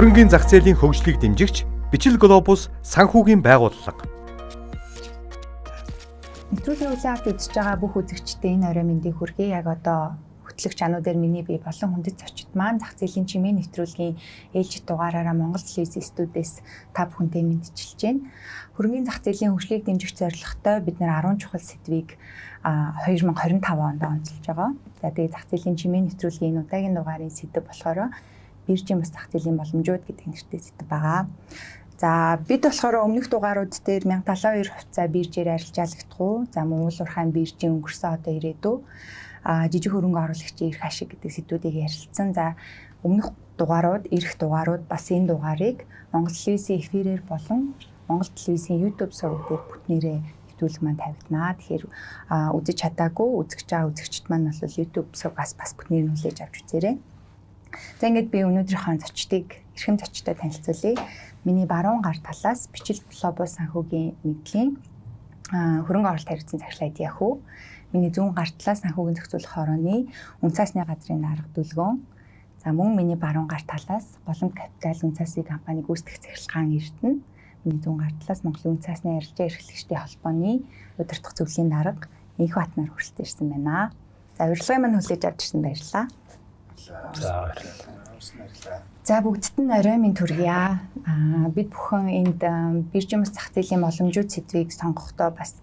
Хөрөнгийн зах зээлийн хөгжлийг дэмжигч Бичил Глобус санхүүгийн байгууллага. Нэвтрүүлгийн хүлээн авч үзэж байгаа бүх үзэгчдэд энэ орой мэндийг хүргэе. Яг одоо хөтлөгч Ануу дээр миний бие болон хүндэт зочид маань зах зээлийн чимээ нэвтрүүлгийн ээлжит дугаараараа Монгол телевизийн студиэс та бүхэнтэй мэдчилж байна. Хөрөнгийн зах зээлийн хөгжлийг дэмжих зорилготой бид нэр 10 чухал сэдвийг 2025 онд онцолж байгаа. За тэгээ зах зээлийн чимээ нэвтрүүлгийн энэ удаагийн дугаарын сэдэв болохоор биржийн бас зах зээлийн боломжууд гэдэг нэртэй сэдэв байгаа. За бид болохоор өмнөх дугаарууд дээр 1072 хувьцаа биржээр арилжаалагдах уу? За мөн уулуурхайн биржийн өнгөрсөн одоо ирээдүй жижиг хөрөнгө оруулагчийн эрх ашиг гэдэг сэдвүүдийг ярилцсан. За өмнөх дугаарууд, ирэх дугаарууд бас энэ дугаарыг Монгол телевизийн эфирээр болон Монгол телевизийн YouTube суваг дээр бүтнээрээ нэвтрүүлэг маань тавигданаа. Тэгэхээр үзэж чадаагүй үзэж байгаа үзэгчд маань бол YouTube сувгаас бас бүтнээр нь хүлээж авч үзээрэй. За ингээд би өнөөдрийнхөө зочдыг эрхэм зочдтой танилцуулъя. Миний баруун гар талаас Бичил Глобал санхүүгийн нэгдлийн хөрөнгө оруулалт хариуцсан захирал Айдияхүү. Миний зүүн гар талаас санхүүгийн зохицуулах хорооны үн цаасны газрын дарга Дүлгөөн. За мөн миний баруун гар талаас Голомт Капитал үн цаасны компани гүйцэтгэх захирал Эрдэнэ. Миний зүүн гар талаас Монголын үн цаасны арилжаа эрхлэгчдийн холбооны удирдах зөвлөлийн дарга Инх Батнаар хүрэлцэн ирсэн байна. За урилгын маань хүлээж авч ирсэн баярлалаа. За баярлалаа. За бүгдд нь орой минь төргийа. Бид бүхэн энд биржийн бас зах зээлийн боломжууд сэдвийг сонгохдоо бас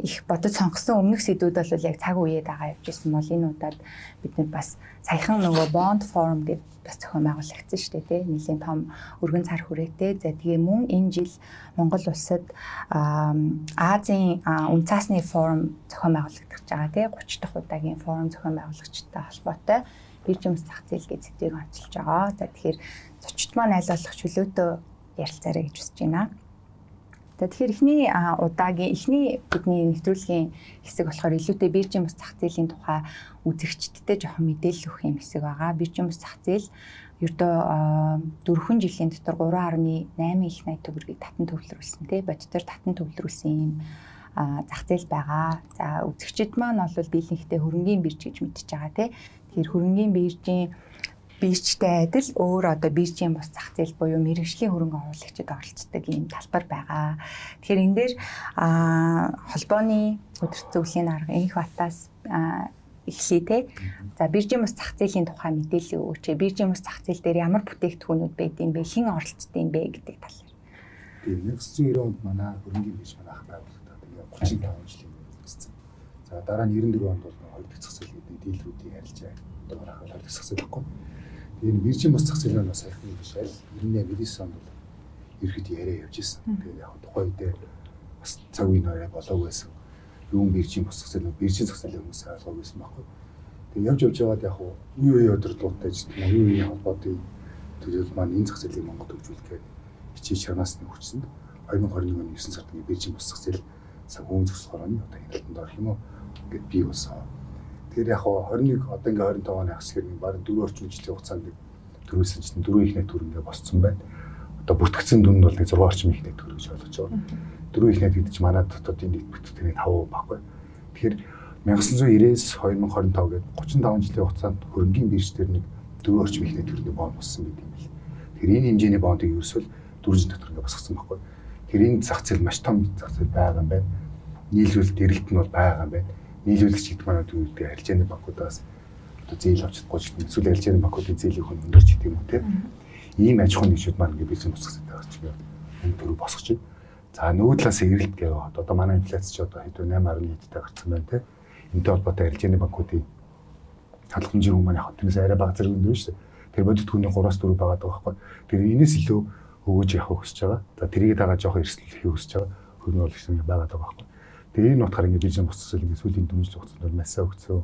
их бодож сонгосон өмнөх сэдвүүд бол яг цаг үеэ дагаа явж исэн бол энэ удаад бид нар бас саяхан нөгөө Bond Forum гэдэг бас зохион байгуулагдсан шүү дээ, тий. Нэлийн том өргөн цар хүрээтэй. За тэгээ мөн энэ жил Монгол улсад Азийн үн цаасны форум зохион байгуулагдаж байгаа, тий. 30 дахь удаагийн форум зохион байгуулагчтай холбоотой биржийн зах зээл гэж сэдвийг онцолж байгаа. За тэгэхээр зочид маань аль болох чөлөөтөө ярилцаарай гэж хүсэж байна. За тэгэхээр эхний удаагийн эхний бидний нэвтрүүлгийн хэсэг болохоор илүүтэй биржийн бас зах зээлийн тухай үзэгчдтэй жоохон мэдээлэл өгөх юм хэсэг байгаа. Биржийн бас зах зээл ердөө 4 жилийн дотор 3.8 их 80 төгрөгийг татан төвлөрүүлсэн, тий, бодитоор татан төвлөрүүлсэн юм зах зээл байгаа. За үзэгчид маань бол дийлэнхтэй хөрөнгийн бирж гэж мэдчихэж байгаа, тий. Тэгэхээр хөрөнгийн биржийн биржтэй адил өөр одоо биржийн бус зах зээл буюу мэргэжлийн хөрөнгө оруулагчид оролцдог ийм талбар байгаа. Тэгэхээр энэ дээр холбооны удирдах зөвлөлийн дарга Инх Батаас эхлэе, те. За биржийн бус зах зээлийн тухай мэдээлэл өгөөч. Биржийн бус зах зээл дээр ямар бүтээгдэхүүнүүд байд юм бэ? Хэн оролцдог юм бэ гэдэг талаар. Тийм 1990 онд манай хөрөнгийн бирж манайх байгуулагдаад ингээ 35 жилийн өмнө үүссэн. За дараа нь 94 онд бол хоёр дахь зах зээл гэдэг дийлрүүдийн арилжаа одоо манайх бол хоёр дахь зах зээл байхгүй. Тэгээ энэ биржийн бус зах зээл нь бас саяхан биш аль 98 99 онд бол ерхэд яриа явж исэн. Тэгээ яг тухайн үедээ бас цаг үеийн арай болоогүй байсан. Юун биржийн бус зах зээл, биржийн зах зээлийн хүмүүс ойлгоогүй байсан байхгүй. Тэгээ явж явж байгаад яг үе үе удирдлагуудтай ч юм уу, үе үеийн холбоотын төлөөлөл маань энэ зах зээлийг Монголд хөгжүүлэх гээд хичээж чарнаас нь хүчсэнд 2021 оны 9 сард ингээ биржийн бус зах зээл санхүүгийн зохицол хорооны одоо хяналтанд орох юм уу ингээд бий болсон. Тэгэхээр яг 21 одоо ингээ 25 оны хагас хэрэг бараг 4 орчим жилийн хугацаанд төрүүлсэн чинь 4 их найт төгрөг ингээ босцсон байна. Одоо бүртгэгдсэн дүн нь бол 6 орчим их найт төгрөг гэж ойлгож байгаа. 4 их найт гэдэг чинь манай дотоодын нийт бүтээгдэхүүний 5% байхгүй. Тэгэхээр 1990-ээс 2025 гээд 35 жилийн хугацаанд хөрөнгийн бирж дээр нэг 4 орчим их найт төгрөгийн бонд боссон гэдэг юм бэл. Тэгэхээр энэ хэмжээний бондыг ерөөсөө 4 жил дотор ингээ босгосон байхгүй. Тэгэхээр энэ зах зээл маш том зах зээл байгаа юм байна. Нийлүүлэлт эрэлт нь бол байгаа юм байна. Нийлүүлэгч гэдэг маань үгүй арилжааны банкудаас одоо зээл авч чадахгүй ч гэдэг эсвэл арилжааны банкуудын зээлийг хүн өндөрч гэдэг юм уу те. Ийм аж ахуйн нэгжүүд маань ингээ бизнес босгох хэрэгтэй гарч ингээ мөнгө төгрөг босгож байна. За нөгөө талаас эрэлт гэвэл одоо манай инфляц ч одоо хэд вэ 8.1-тэй гарсан байна те. Энтэй холбоотой арилжааны банкуудын хадлах хэмжээ маань яг тэрнээс арай бага зэрэг өндөр шүү дээ. Тэр бодит түүний 3-4 байгаад байгаа байхгүй. Тэр энэс илүү өгөөж явах хүсэж байгаа. За тэрийг дагаа жоох эрсдэл хийх хүсэж байгаа. Хөрөнгө оруулагч нар байгаад байгаа байхгүй. Тэгээ энэ утгаар ингээ биржийн бус зах зээл ингээ сүүлийн дөрвөн хугацаанд маш сайн өгцөө.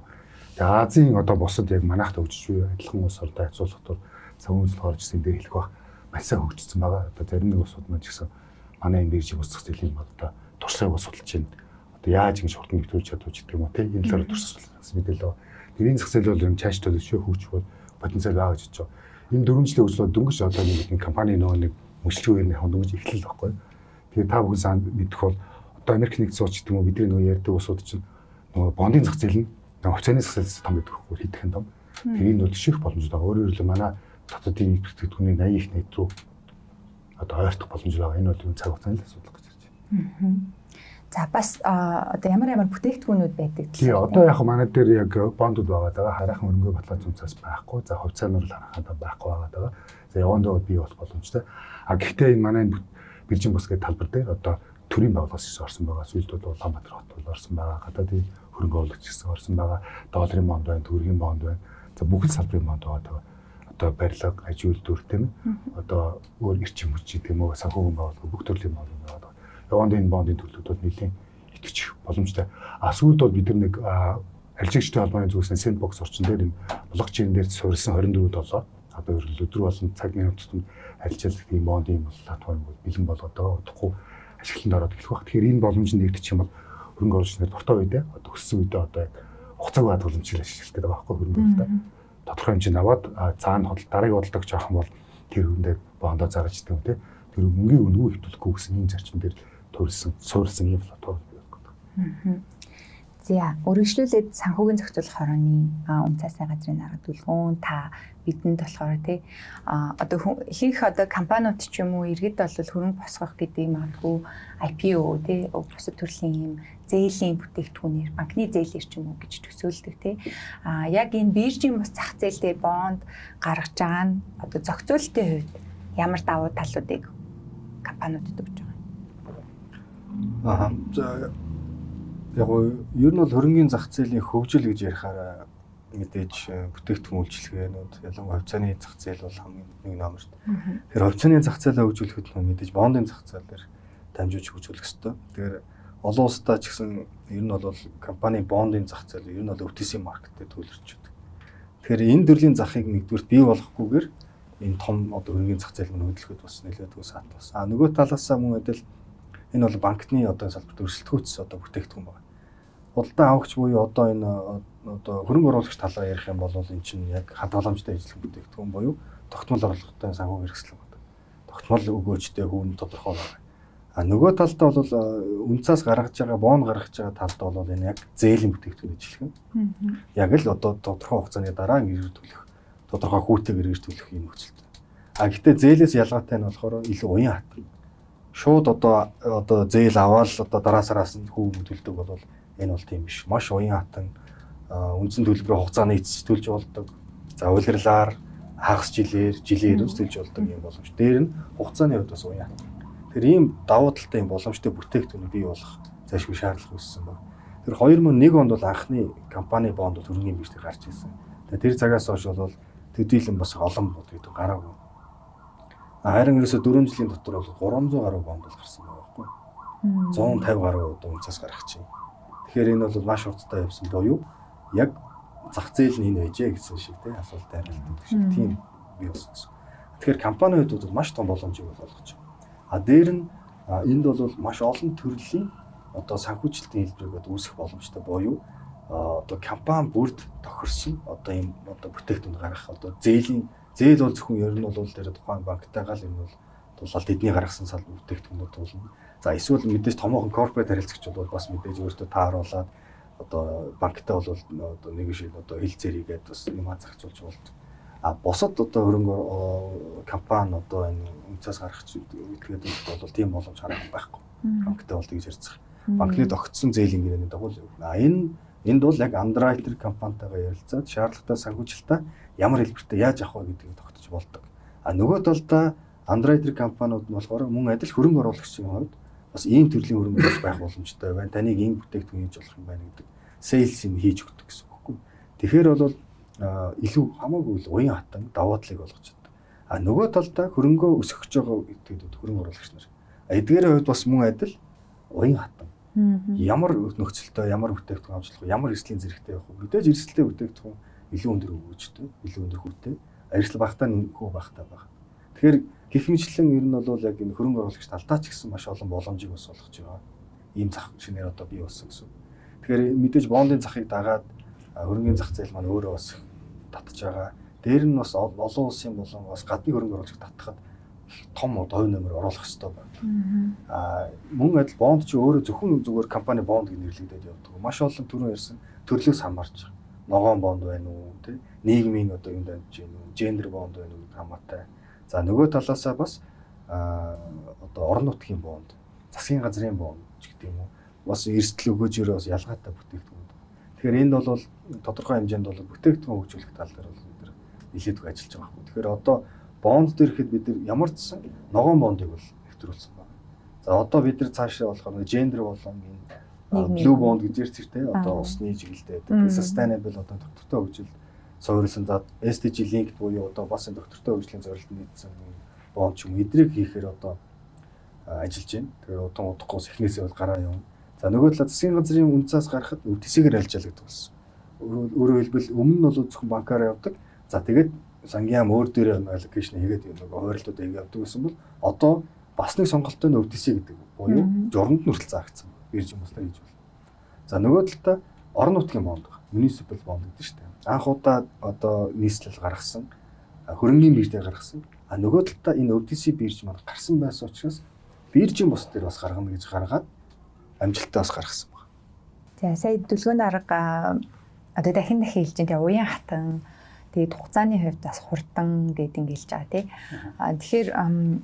Тэгээ Азийн одоо бусад яг манайхт хөгжиж буй адилхан улс ордоо харьцуулахад санхүүгийн зөвлөх орж ирсэн дээр хэлэх бах маш сайн хөгжсөн байгаа. Одоо зарим нэг улсууд маань ч гэсэн манай энэ биржийн бус зах зээлийн одоо туршлагыг бас судалж байна. Одоо яаж ингэж хурдан нэвтрүүлж чадвч гэдэг юм уу те энэ талаар туршлага судалсан мэдээлэл байгаа. Тэр энэ зах зээл бол юм чааш төлөвшөө хөгжих бол потенциал байгаа гэж бодож байгаа. Энэ дөрвөн жилийн хөгжил дөнгөж одоо нэг компани нөгөө нэг мөчлөг үеийн дөнгөж эхлэл байхгүй. Тэгээ та бүхэн сан мэдэх бол одоо Америк нэгдсэн улс гэдэг юм уу бидний нөгөө ярьдаг улсууд чинь нөгөө бондын зах зээл нь нөгөө хувьцааны зах зээлээс том гэдэг байхгүй хэдхэн том. Тэр энэ бол ших боломжтой. Өөрөөр хэлбэл манай Дотоодын нийт бүртгэгдүүний 80 их 80 рүү одоо ойртох боломж байгаа. Энэ бол цаг хугацааны асуудал гэж харж байна. За бас одоо ямар бүтээгдэхүүнүүд байдаг тий. Одоо яг манай дээр яг бондууд байгаа даа. Хараахан хөрөнгө баталгаа зүйн байхгүй. За хувьцаанууд л харахад байхгүй байгаа даа. За явандаа бий болох боломжтой. А гэхдээ энэ манай биржийн бус гэдэг талбар дээр одоо төрийн байгууллагаас гэсэн орсон байгаа. Сүүлд бол Улаанбаатар хот бол орсон байгаа. Гадаадын хөрөнгө оруулагч гэсэн орсон байгаа. Долларын бонд байна, төгрөгийн бонд байна. За бүх л салбарын бонд байгаа. Одоо барилга, аж үйлдвэр тийм ээ. Одоо өөр эрчим хүч гэдэг юм уу, санхүүгийн байгууллага бүх төрлийн бонд байгаа. Яванд энэ бондын төрлүүд бол нэлийн итгэж боломжтой. А сүүлд бол бид нар нэг арилжаагчдын холбооны зүгээс sandbox орчин дээр энэ блокчейн дээр суурилсан 24/7 одоо ерөнхийдөө өдөр болон цаг минут тутамд арилжаалах тийм бондын платформ бол бэлэн болгоод байгаа. Удахгүй ашиглалтанд ороод эхлэх байх. Тэгэхээр энэ боломж нэгдчих юм бол хөрөнгө оруулагч нар дуртай үедээ одоо өссөн үедээ одоо яг хугацааг хадгаламжлал ашиглах гэдэг байгаа байхгүй хөрөнгө оруулалтаа. Тодорхой хэмжээнд аваад цаана худал дараагийн худалдагч авах юм бол тэр хүндээ бондоо зарж гэдэг юм те. Тэр мөнгийн үнэгүй хэвтүүлэхгүй гэсэн ийм зарчим дээр суурилсан ийм платформ бий болох гэдэг. За, үргэлжлүүлээд санхүүгийн зохицуулах хорооны үнцаасай газрын арга дүлгөөн та бидэнд болохоор тий одоо ихэнх одоо компаниуд ч юм уу иргэд бол хөрөнгө босгох гэдэг магадгүй IPO тий бусад төрлийн ийм зээлийн бүтээгдэхүүнээр банкны зээлээр ч юм уу гэж төсөөлдөг тий. А яг энэ биржийн бус зах зээл дээр бонд гаргаж байгаа нь одоо зохицуултын хувьд ямар давуу талуудыг компаниудад өгч байгаа юм? Аа за яг ер нь бол хөрөнгийн зах зээлийн хөгжил гэж ярихаараа мэдээж бүтээгдэхүүн үйлчилгээнүүд ялангуяа хувьцааны зах зээл бол хамгийн нэг номерт. Тэгэхээр хувьцааны зах зээлээ хөгжүүлэхэд мэдээж бондын зах зээл дээр дамжуулж хөгжүүлэх ёстой. Тэгэхээр олон улсдаа ч гэсэн ер нь бол компани бондын зах зээл ер нь бол OTC маркет дээр төвлөрч байдаг. Тэгэхээр энэ төрлийн захыг нэгдүгürt бий болгохгүйгээр энэ том одоо хөрөнгийн зах зээл мөн хөдөлгөхөд бас нэлээдгүй саат бас. А нөгөө талаасаа мөн адил энэ бол банкны одоо салбарт өрсөлдөхүйц одоо бүтээгдэхүүн байна. Худалдан авагч буюу одоо энэ одоо хөрөнгө оруулагч талаа ярих юм бол энэ чинь яг хадгаламжтай ажиллах бүтээгдэхүүн буюу тогтмол орлоготой санхүүгийн хэрэгсэл байна. Тогтмол өгөөжтэй хүүн тодорхой байна. А нөгөө талдаа бол үнцаас гаргаж байгаа, бонд гаргаж байгаа талд бол энэ яг зээлийн бүтээгдэхүүн ажиллах юм. Яг л одоо тодорхой хугацааны дараа эргэж төлөх, тодорхой хүүтэйг эргэж төлөх юм нөхцөлтэй. А гэхдээ зээлээс ялгаатай нь болохоор илүү уян хатан. Шууд одоо зээл аваад одоо дараа сараас нь хүү төлдөг бол энэ бол тийм биш. Маш уян хатан үндсэн төлбөрийн хугацааны эцэс төлж болдог. За улирлаар хагас жилээр, жилээр төлж болдог юм боломж. Дээр нь хугацааны хувьд бас уян хатан. Тэр ийм давуу талтай юм боломжтой бүтээгдэхүүн бий болох зайлшгүй шаардлага үүссэн байна. Тэр 2001 онд бол анхны компани бонд бол хөрөнгийн бирж дээр гарч ирсэн. Тэр цагаас хойш бол төдийлөн бас олон бод гэдэг гараагүй. Харин ерөөсө 4 жилийн дотор бол 300 гаруй бонд бол гарсан байгаа байхгүй. 150 гаруй одоо үнцээс гаргах чинь. Тэгэхээр энэ бол маш хурдтай явсан буюу яг зах зээл нь энэ байжээ гэсэн шиг тий асуулт хариулт шиг тийм бий болсон гэсэн. Тэгэхээр компани хувьд бол маш том боломжийг бол олгож байгаа. А дээр нь энд бол маш олон төрлийн одоо санхүүжилтийн хэлбэрийг одоо үүсгэх боломжтой буюу одоо компани бүрд тохирсон одоо ийм одоо бүтээгдэхүүн гаргах одоо зээлийн зээл бол зөвхөн ер нь бол тэр тухайн банктайгаа л юм бол тулаад тэдний гаргасан сал бүтээгдэхүүнүүд тулна. За эсвэл мэдээж томоохон корпорат харилцагч бол бас мэдээж өөртөө тааруулаад одоо банктай бол одоо нэг шиг одоо хил зэрэгээд бас юм зарцуулж болдог. А бусад одоо хөрөнгө компани одоо энэ үнцээс гаргах гэдгээд бол тийм боломж харах байхгүй. Банктай бол тэгж ярьцах. Банкны тогтсон зээлийн гэрээний дагуу л явна. А энэ энд бол яг андеррайтер компанитайгаа ярилцаад шаардлагатай санхүүжилтаа ямар хэлбэртэй яаж авах вэ гэдгийг тогтож болдог. А нөгөө талдаа андеррайтер компаниуд нь болохоор мөн адил хөрөнгө оруулагчийн хувьд бас ийм төрлийн хөрөнгө оруулагч байх боломжтой байна. Таныг ийм бүтээгдэхүүн хийж болох юм байна гэдэг сейлс юм хийж өгдөг гэсэн үг байхгүй. Тэгэхээр бол илүү хамаагүй л уян хатан давуу талыг олгож чаддаг. А нөгөө талдаа хөрөнгөө өсгөх гэж байгаа гэдэгт хөрөнгө оруулагч нар. Эдгээрийн хувьд бас мөн адил уян хатан. Ямар нөхцөлтэй, ямар бүтээгдэхүүн авч болох вэ? Ямар эрсдлийн зэрэгтэй явах вэ? Мэдээж эрсдэлтэй бүтээгдэхүүн илүү өндөр өгөөжтэй, илүү өндөр хүүтэй. Эрсдэл багтаа хүү багтаа баг. Тэгэхээр гэх мэтлэн ер нь бол яг энэ хөрөнгө оруулагч талдаа ч гэсэн маш олон боломжийг бас олгож байгаа. Ийм зах шинээр одоо бий болсон гэсэн. Тэгэхээр мэдээж бондын захыг дагаад хөрөнгөний зах зээл маань өөрөө бас татж байгаа. Дээр нь бас олон улсын болон бас гадны хөрөнгө оруулагч татхад том одоо хувь нэмэр оруулах хэрэгтэй байна. Аа мөн адил бонд чи өөрөө зөвхөн зүгээр компани бонд гэж нэрлэгдээд явдаг. Маш олон түрүүн ярьсан төрлөөс хамаарч байгаа. Ногоон бонд байна уу, тий? Нийгмийн одоо юунд дамжиж байна уу, гендер бонд байна уу гэдэг хамаатай. За нөгөө талаасаа бас одоо орон нутгийн бонд, засгийн газрын бонд ч гэдэг юм уу. Бас эрсдэл өгөөжөөрөө бас ялгаатай бүтээгдэхүүн. Тэгэхээр энд бол тодорхой хэмжээнд бол бүтээгдэхүүн хөгжүүлэх тал дээр бол бид нар нэлээдгүй ажиллаж байгаа байхгүй. Тэгэхээр одоо бонд дээр ихэд бид нар ямар ч сан ногоон бондыг бол нэвтрүүлсэн байна. За одоо бид нар цаашаа болохоор гендер болон энэ blue bond гэж ярьдаг те одоо усны чиглэлтэй байдаг. Sustainable одоо доктортой хөгжил суурилсан. За SDG linked буюу одоо бас энэ доктортой хөгжлийн зорилтод нийцсэн бонд ч юм эдрийг хийхээр одоо ажиллаж байна. Тэгэхээр удаан удахгүй эхнээсээ бол гараа явна. За нөгөө талаа засгийн газрын үнцаас гарахад өвтсэгээр альжаал гэдэг болсон. Өөрөөр хэлбэл өмнө нь бол зөвхөн банкаараа явдаг. За тэгээд сангийн яам өөр дээрээ allocation хийгээд нөгөө хуваарлтуудаа хийгээд явдаг гэсэн бол одоо бас нэг сонголттой нь өвтсэ гэдэг буюу журамд нь хүртэл заагдсан. Бирж хүмүүстэй хийж болно. За нөгөө талдаа орон нутгийн бонд байгаа. Municipal bond гэдэг шүү дээ. Анх удаа одоо нийслэл гаргасан, хөрөнгийн бирж дээр гаргасан. А нөгөө талдаа энэ OTC бирж маань гарсан байсан учраас биржийн бус дээр бас гаргана гэж гаргаад амжилттай бас гаргасан байна. За сая дүлгөөн арга одоо дахин дахин хэлж байна. Тэгээ уян хатан тэгээд хугацааны хувьд бас хурдан гэдэг ингэ хэлж байгаа тий. Тэгэхээр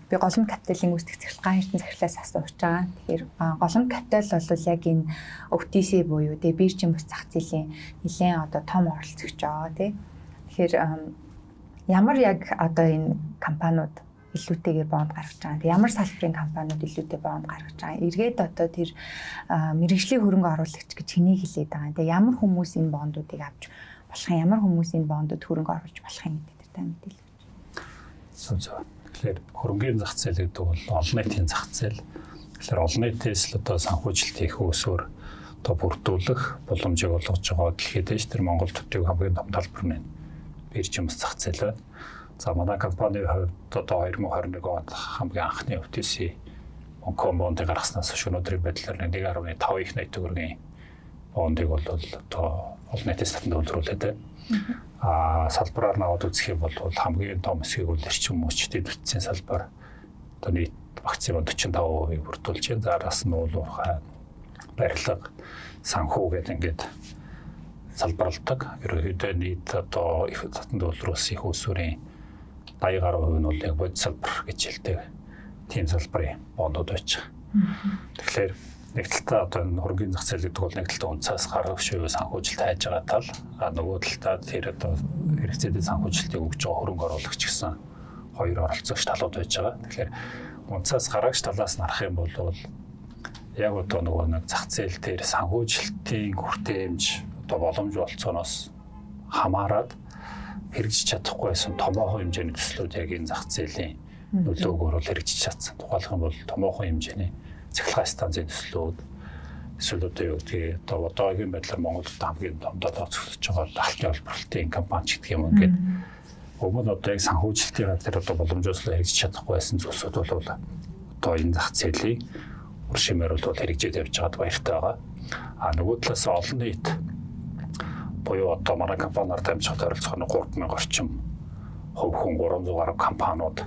би Голомт капиталын үүсгэх захирал Ган Эрдэнэ захирлаас асууж байгаа. Тэгэхээр Голомт капитал бол яг энэ OTC буюу тий биржийн бус зах зээлийн нэлээд одоо том оролцогч байгаа тий. Тэгэхээр ямар яг одоо энэ компаниуд илүүтэйгээр бонд гаргаж байгаа. Ямар салбарын компаниуд илүүтэй бонд гаргаж байгаа. Эргээд одоо тэр мэргэжлийн хөрөнгө оруулагч гэж хэнийг хэлээд байгаа. Тэгээ ямар хүмүүс энэ бондуудыг авч болох юм, ямар хүмүүс энэ бондод хөрөнгө оруулж болох юм гэдэг тэр та мэдээлэл өгч. Зөв. Тэгэхээр хөрөнгөний зах зээл гэдэг бол олон нийтийн зах зээл. Тэгэхээр олон нийтээс л одоо санхүүжилт хийх үүсвэр одоо бүрдүүлэх боломжийг олгож байгаа дэлхийд дэш тэр Монгол төдийг хамгийн том талбар нь биржийн бас зах зээл байна. За манай компани хувьд одоо 2021 онд хамгийн анхны OTC Hong бондыг гаргаснаас хойш өнөөдрийн байдлаар 1.5 их нийт төгрөгийн бондыг бол одоо олон нийтийн татанд үйлдвэрлээд байна. Салбараар наваад үзэх юм бол хамгийн том хэсгийг бол эрчим хүчтэй бүтцийн салбар одоо нийт вакцины 45%-ийг бүрдүүлж байна. За араас нь уул уурхай, барилга, санхүү гэдэг ингээд салбарладаг. Ерөнхийдөө нийт одоо их татанд үйлдвэрлэсэн их үүсвэрийн 80 гаруй хувь нь бол яг бодит салбар гэж хэлдэг. Тийм салбарын бондууд байж байгаа. Тэгэхээр нэг талдаа одоо энэ хөрөнгөний зах зээл гэдэг бол нэг талдаа үнцаас гарах шивээ санхүүжилт хайж байгаа тал, а нөгөө талдаа тэр одоо хэрэгцээтэй санхүүжилтийг өгж байгаа хөрөнгө оруулагч гэсэн хоёр оролцогч талууд байж байгаа. Тэгэхээр үнцаас гарагч талаас нь харах юм бол яг одоо нөгөө нэг зах зээл дээр санхүүжилтийн хүртээмж одоо боломж болцооноос хамаарат хэрэгжиж чадахгүй байсан томоохон хэмжээний төслүүд яг энэ зах зээлийн нөлөөгөөр бол хэрэгжиж чадсан. Тухайлх юм бол томоохон хэмжээний цахилгаан станцын төслүүд эсвэл одоо юу гэдгийг одоо одоогийн байдлаар Монголд хамгийн том тооцогдож байгаа алтын олборлолтын компани ч гэх юм ингээд өмнө одоо яг санхүүжилтийн тэр одоо боломжоос л хэрэгжиж чадахгүй байсан зүйлсүүд бол одоо энэ зах зээлийн үр шимээр бол хэрэгжээд явж байгаад баяртай байгаа. А нөгөө талаас олон нийт буюу одоо манай компаниар дамжихад ойролцоогоор 3000 орчим хувь хүн 300 гаруй компаниуд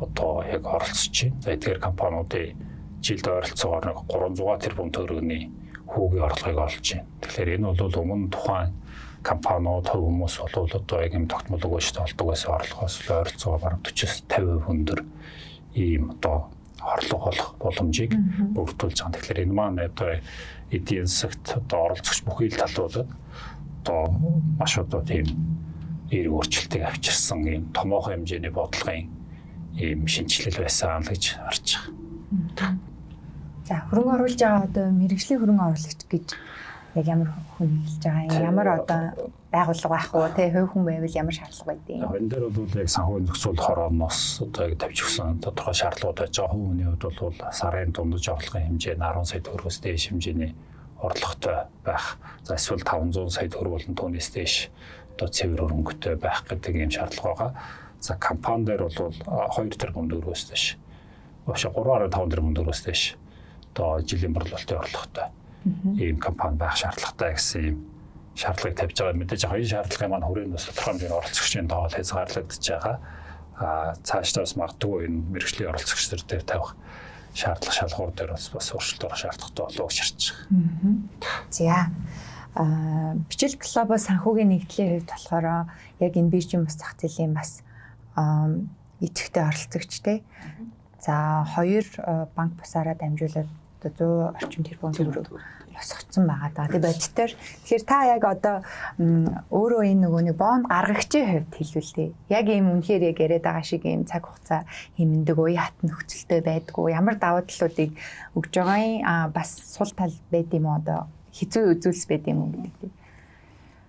одоо яг оролцож байна. За эдгээр компаниудын жилд ойролцоогоор нэг 300 тэрбум төгрөгийн хүүгийн орлогыг олж байна. Тэгэхээр энэ бол өмнө тухайн компаниуд хувь хүмүүс бол одоо яг юм тогтмол өгөөжтэй олдог байсан орлогоос л ойролцоогоор бараг 40-50% өндөр ийм одоо орлого олох боломжийг бүрдүүлж байгаа. Тэгэхээр энэ маань одоо эдийн засагт одоо оролцогч бүхий л талуудад одоо маш одоо тийм эерэг өөрчлөлтийг авчирсан ийм томоохон хэмжээний бодлогын ийм шинэчлэл байсан л гэж харж байгаа. За хөрөнгө оруулж байгаа одоо мэргэжлийн хөрөнгө оруулагч гэж яг ямар хүн хэлж байгаа юм? Ямар одоо байгууллага байх уу? Тэ хувь хүн байвал ямар шаардлага байдгийг? Энэ дээр бол яг санхүүгийн зохицуулах хорооноос одоо яг тавьж өгсөн тодорхой шаардлагууд байж байгаа. Хувь хүний хувьд бол сарын дундаж орлогын хэмжээ нь 10 сая төгрөгөөс дээш хэмжээний орлоготой байх. За эсвэл 500 сая төгрөг болон түүнээс дээш одоо цэвэр хөрөнгөтэй байх гэдэг ийм шаардлага байгаа. За компани дээр бол 2 тэрбум төгрөгөөс дээш. Вообще 3.5 тэрбум төгрөгөөс дээш одоо жилийн борлуулалтын орлоготой ийм компани байх шаардлагатай гэсэн ийм шаардлагыг тавьж байгаа. Мэдээж яг энэ шаардлагын маань хүрээнд бас тодорхой хэмжээний оролцогчдын тоол хязгаарлагдаж байгаа. Цаашдаа бас магадгүй энэ мэргэжлийн оролцогч нар дээр тавих шаардлага шалгуур дээр бас өөрчлөлт орох шаардлагатай болов уу гэж харж байгаа. За. Бичил Глобал санхүүгийн нэгдлийн хувьд болохоор яг энэ биржийн бус зах зээлийн бас идэвхтэй оролцогч те. За хоёр банк бусаараа дамжуулаад 100 орчим тэрбум төгрөг босгоцсон байгаа даа. Тэг бодитоор тэгэхээр та яг одоо өөрөө энэ нөгөө нэг бонд гаргагчийн хувьд хэлвэл те. Яг ийм үнэхээр яг яриад байгаа шиг ийм цаг хугацаа хэмндэг, уян хат нөхцөлтэй байдгүй, ямар давуу талуудыг өгж байгаа юм, бас сул тал байд юм уу, одоо хэцүү зүйлс байд юм уу гэдэг тийм.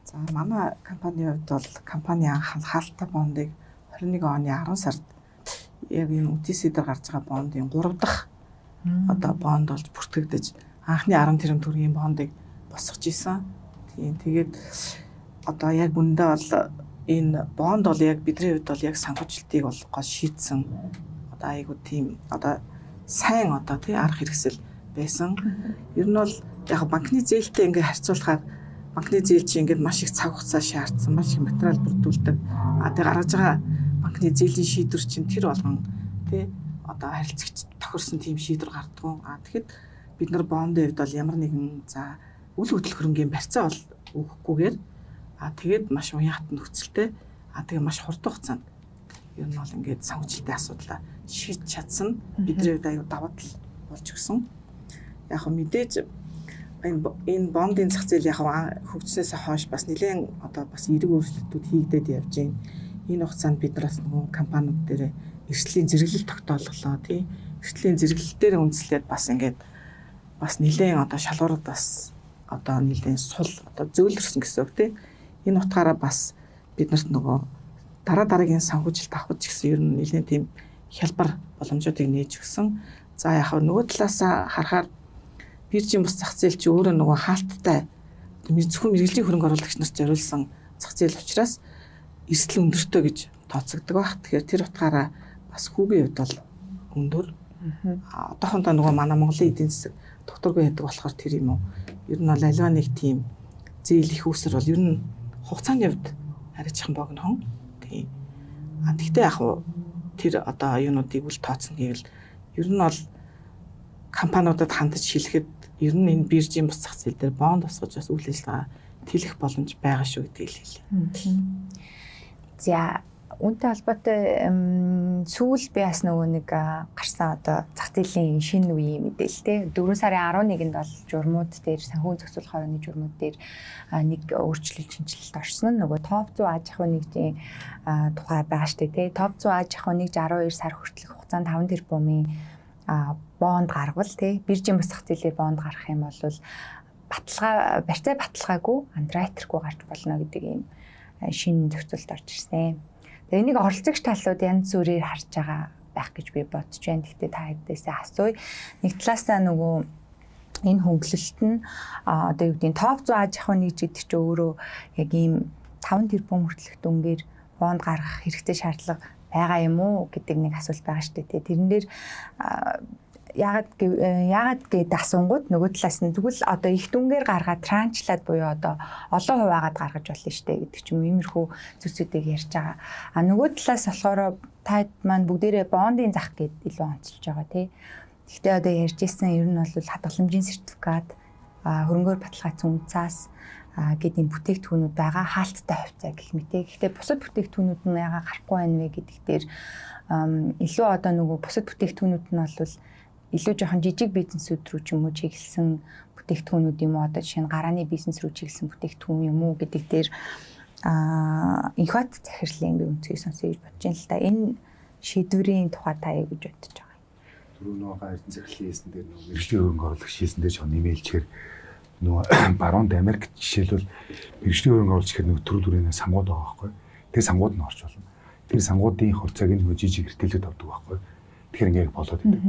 За манай компанийн хувьд бол компани анх хаалттай бондыг 21 оны 10 сард яг энэ OTC дээр гарч байгаа бондын 3 дахь одоо бонд болж бүртгэгдэж анхны 10 тэрбум төгрөгийн бондыг босгож исэн. Тийм, тэгээд одоо яг үндэ бол энэ бонд бол яг бидний хувьд бол яг санхүүжилтийг бол гол шийдсэн одоо айгуу тийм одоо сайн одоо тий арга хэрэгсэл байсан. Ер нь бол яг банкны зээлтэй ингээ харьцуулахаар банкны зээл чинь ингээд маш их цаг хугацаа шаардсан, маш их материал бүрдүүлдэг. А тэг гаргаж байгаа банкны зээлийн шийдвэр чинь тэр болгон тий одоо харилцагч тохирсон тийм шийдвэр гардггүй. А тэгэхэд бид нар бондын хувьд бол ямар нэгэн за үл хөдлөх хөрөнгийн барьцаа бол өгөхгүйгээр а тэгээд маш уян хатан нөхцөлтэй, а тэгээ маш хурдан хугацаанд ер нь бол ингээд санхүүжилтийн асуудлаа шийдэж чадсан. Бидний хувьд аюу давуу тал болж өгсөн. Яг хөө мэдээж энэ бондын зах зээл яг хөгжснээс хойш бас нэлээд одоо бас эерэг өөрчлөлтүүд хийгдээд явж байна. Энэ хугацаанд бид нар бас нөгөө компаниуд дээр эрсдлийн зэрэглэл тогтоолголоо тий. Эрсдлийн зэрэглэл дээр үндэслээд бас ингээд бас нэлээд одоо шалгуурууд бас одоо нэлээд сул одоо зөөлрсөн гэсэн үг тий. Энэ утгаараа бас бид нарт нөгөө дараа дараагийн санхүүжилт авах ч гэсэн ер нь нэлээд тийм хялбар боломжуудыг нээж өгсөн. За яг нөгөө талаас харахаар биржийн бус зах зээл чи өөрөө нөгөө хаалттай зөвхөн мэргэжлийн хөрөнгө оруулагч нарт зориулсан зах зээл учраас эрсдэл өндөртэй гэж тооцогддог байх. Тэгэхээр тэр утгаараа бас хүүгийн хувьд бол өндөр. Одоохондоо нөгөө манай Монголын эдийн засаг докторгүй байдаг болохоор тэр юм уу. Ер нь бол аливаа нэг тийм зээл их үүсэр бол ер нь хугацааны хувьд арайчхан богинохон. Тийм. А тэгтээ яг тэр одоо юунуудыг үл тооцно гэвэл ер нь бол компаниудад хандаж хэлэхэд ер нь энэ биржийн бус зах зээл дээр бонд босгож бас үйл ажиллагаа тэлэх боломж байгаа шүү гэдгийг хэлье. За үүнтэй холбоотой сүүл би бас нөгөө нэг гарсан одоо зах зээлийн шинэ үеийн мэдээлэл те 4 сарын 11-нд бол журмууд дээр санхүүгийн зохицуулах хорооны журмууд дээр нэг өөрчлөлт шинэчлэлт орсон нь нөгөө топ 100 аж ахуйн нэгжийн тухай байгаа штэ те. Топ 100 аж ахуйн нэгж 12 сар хүртэлх хугацаанд 5 тэрбумын бонд гаргавал те биржийн бус зах зээлээр бонд гаргах юм бол баталгаа барьцаа баталгаагүй андеррайтергүй гарч болно гэдэг ийм шинэ зохицуулалт орж ирсэн. Тэгээ энийг оролцогч талууд янз бүрээр харж байгаа байх гэж би бодож байна. Гэхдээ та хэдээсээ асууя. Нэг талаасаа нөгөө энэ хөнгөлөлт нь одоо юу гэдгийг топ 100 аж ахуйн нэгж гэдэг чинь өөрөө яг ийм 5 тэрбум хүртэлх дүнгээр бонд гаргах хэрэгтэй шаардлага байгаа юм уу гэдэг нэг асуулт байгаа шүү дээ. Тэрэн дээр яагаад гээд асуунгууд нөгөө талаас нь тэгвэл одоо их дүнгээр гаргаад транчлаад буюу одоо олон хуваагаад гаргаж болно шүү дээ гэдэг ч юм уу иймэрхүү зүйлсүүдийг ярьж байгаа. А нөгөө талаас болохоор та маань бүгдээрээ бондын зах гээд илүү онцолж байгаа тий. Гэхдээ одоо ярьж исэн ер нь бол хадгаламжийн сертификат, хөрөнгөөр баталгаажсан үнцаас гэдэг юм бүтээгдэхүүнүүд байгаа, хаалттай хувьцаа гэх мэт. Гэхдээ бусад бүтээгдэхүүнүүд нь яагаад гарахгүй байна вэ гэдэг дээр илүү одоо нөгөө бусад бүтээгдэхүүнүүд нь бол илүү жоохон жижиг бизнесүүд рүү ч юм уу чиглэсэн бүтээгдэхүүнүүд юм уу, одоо жишээ нь гарааны бизнес рүү чиглэсэн бүтээгдэхүүн юм уу гэдэг дээр Инхбат захирлын би өнцгийг сонсъё гэж бодож байна л да. Энэ шийдвэрийн тухай та юу гэж бодож байгаа юм? Түрүү нөгөө эрдэнэ захирлын хийсэн дээр нөгөө мэргэжлийн хөрөнгө оруулагч хийсэн дээр жоохон нэмэлчээр нөгөө баруунд Америкт жишээлбэл мэргэжлийн хөрөнгө оруулагч гэхээр нөгөө төрөл бүрийн сангууд байгаа байхгүй. Тэр сангууд нь орч болно. Тэр сангуудын хувьцааг нөгөө жижиг ритейлүүд авдаг байхгүй. Тэгэхээр ингээ болоод идэг.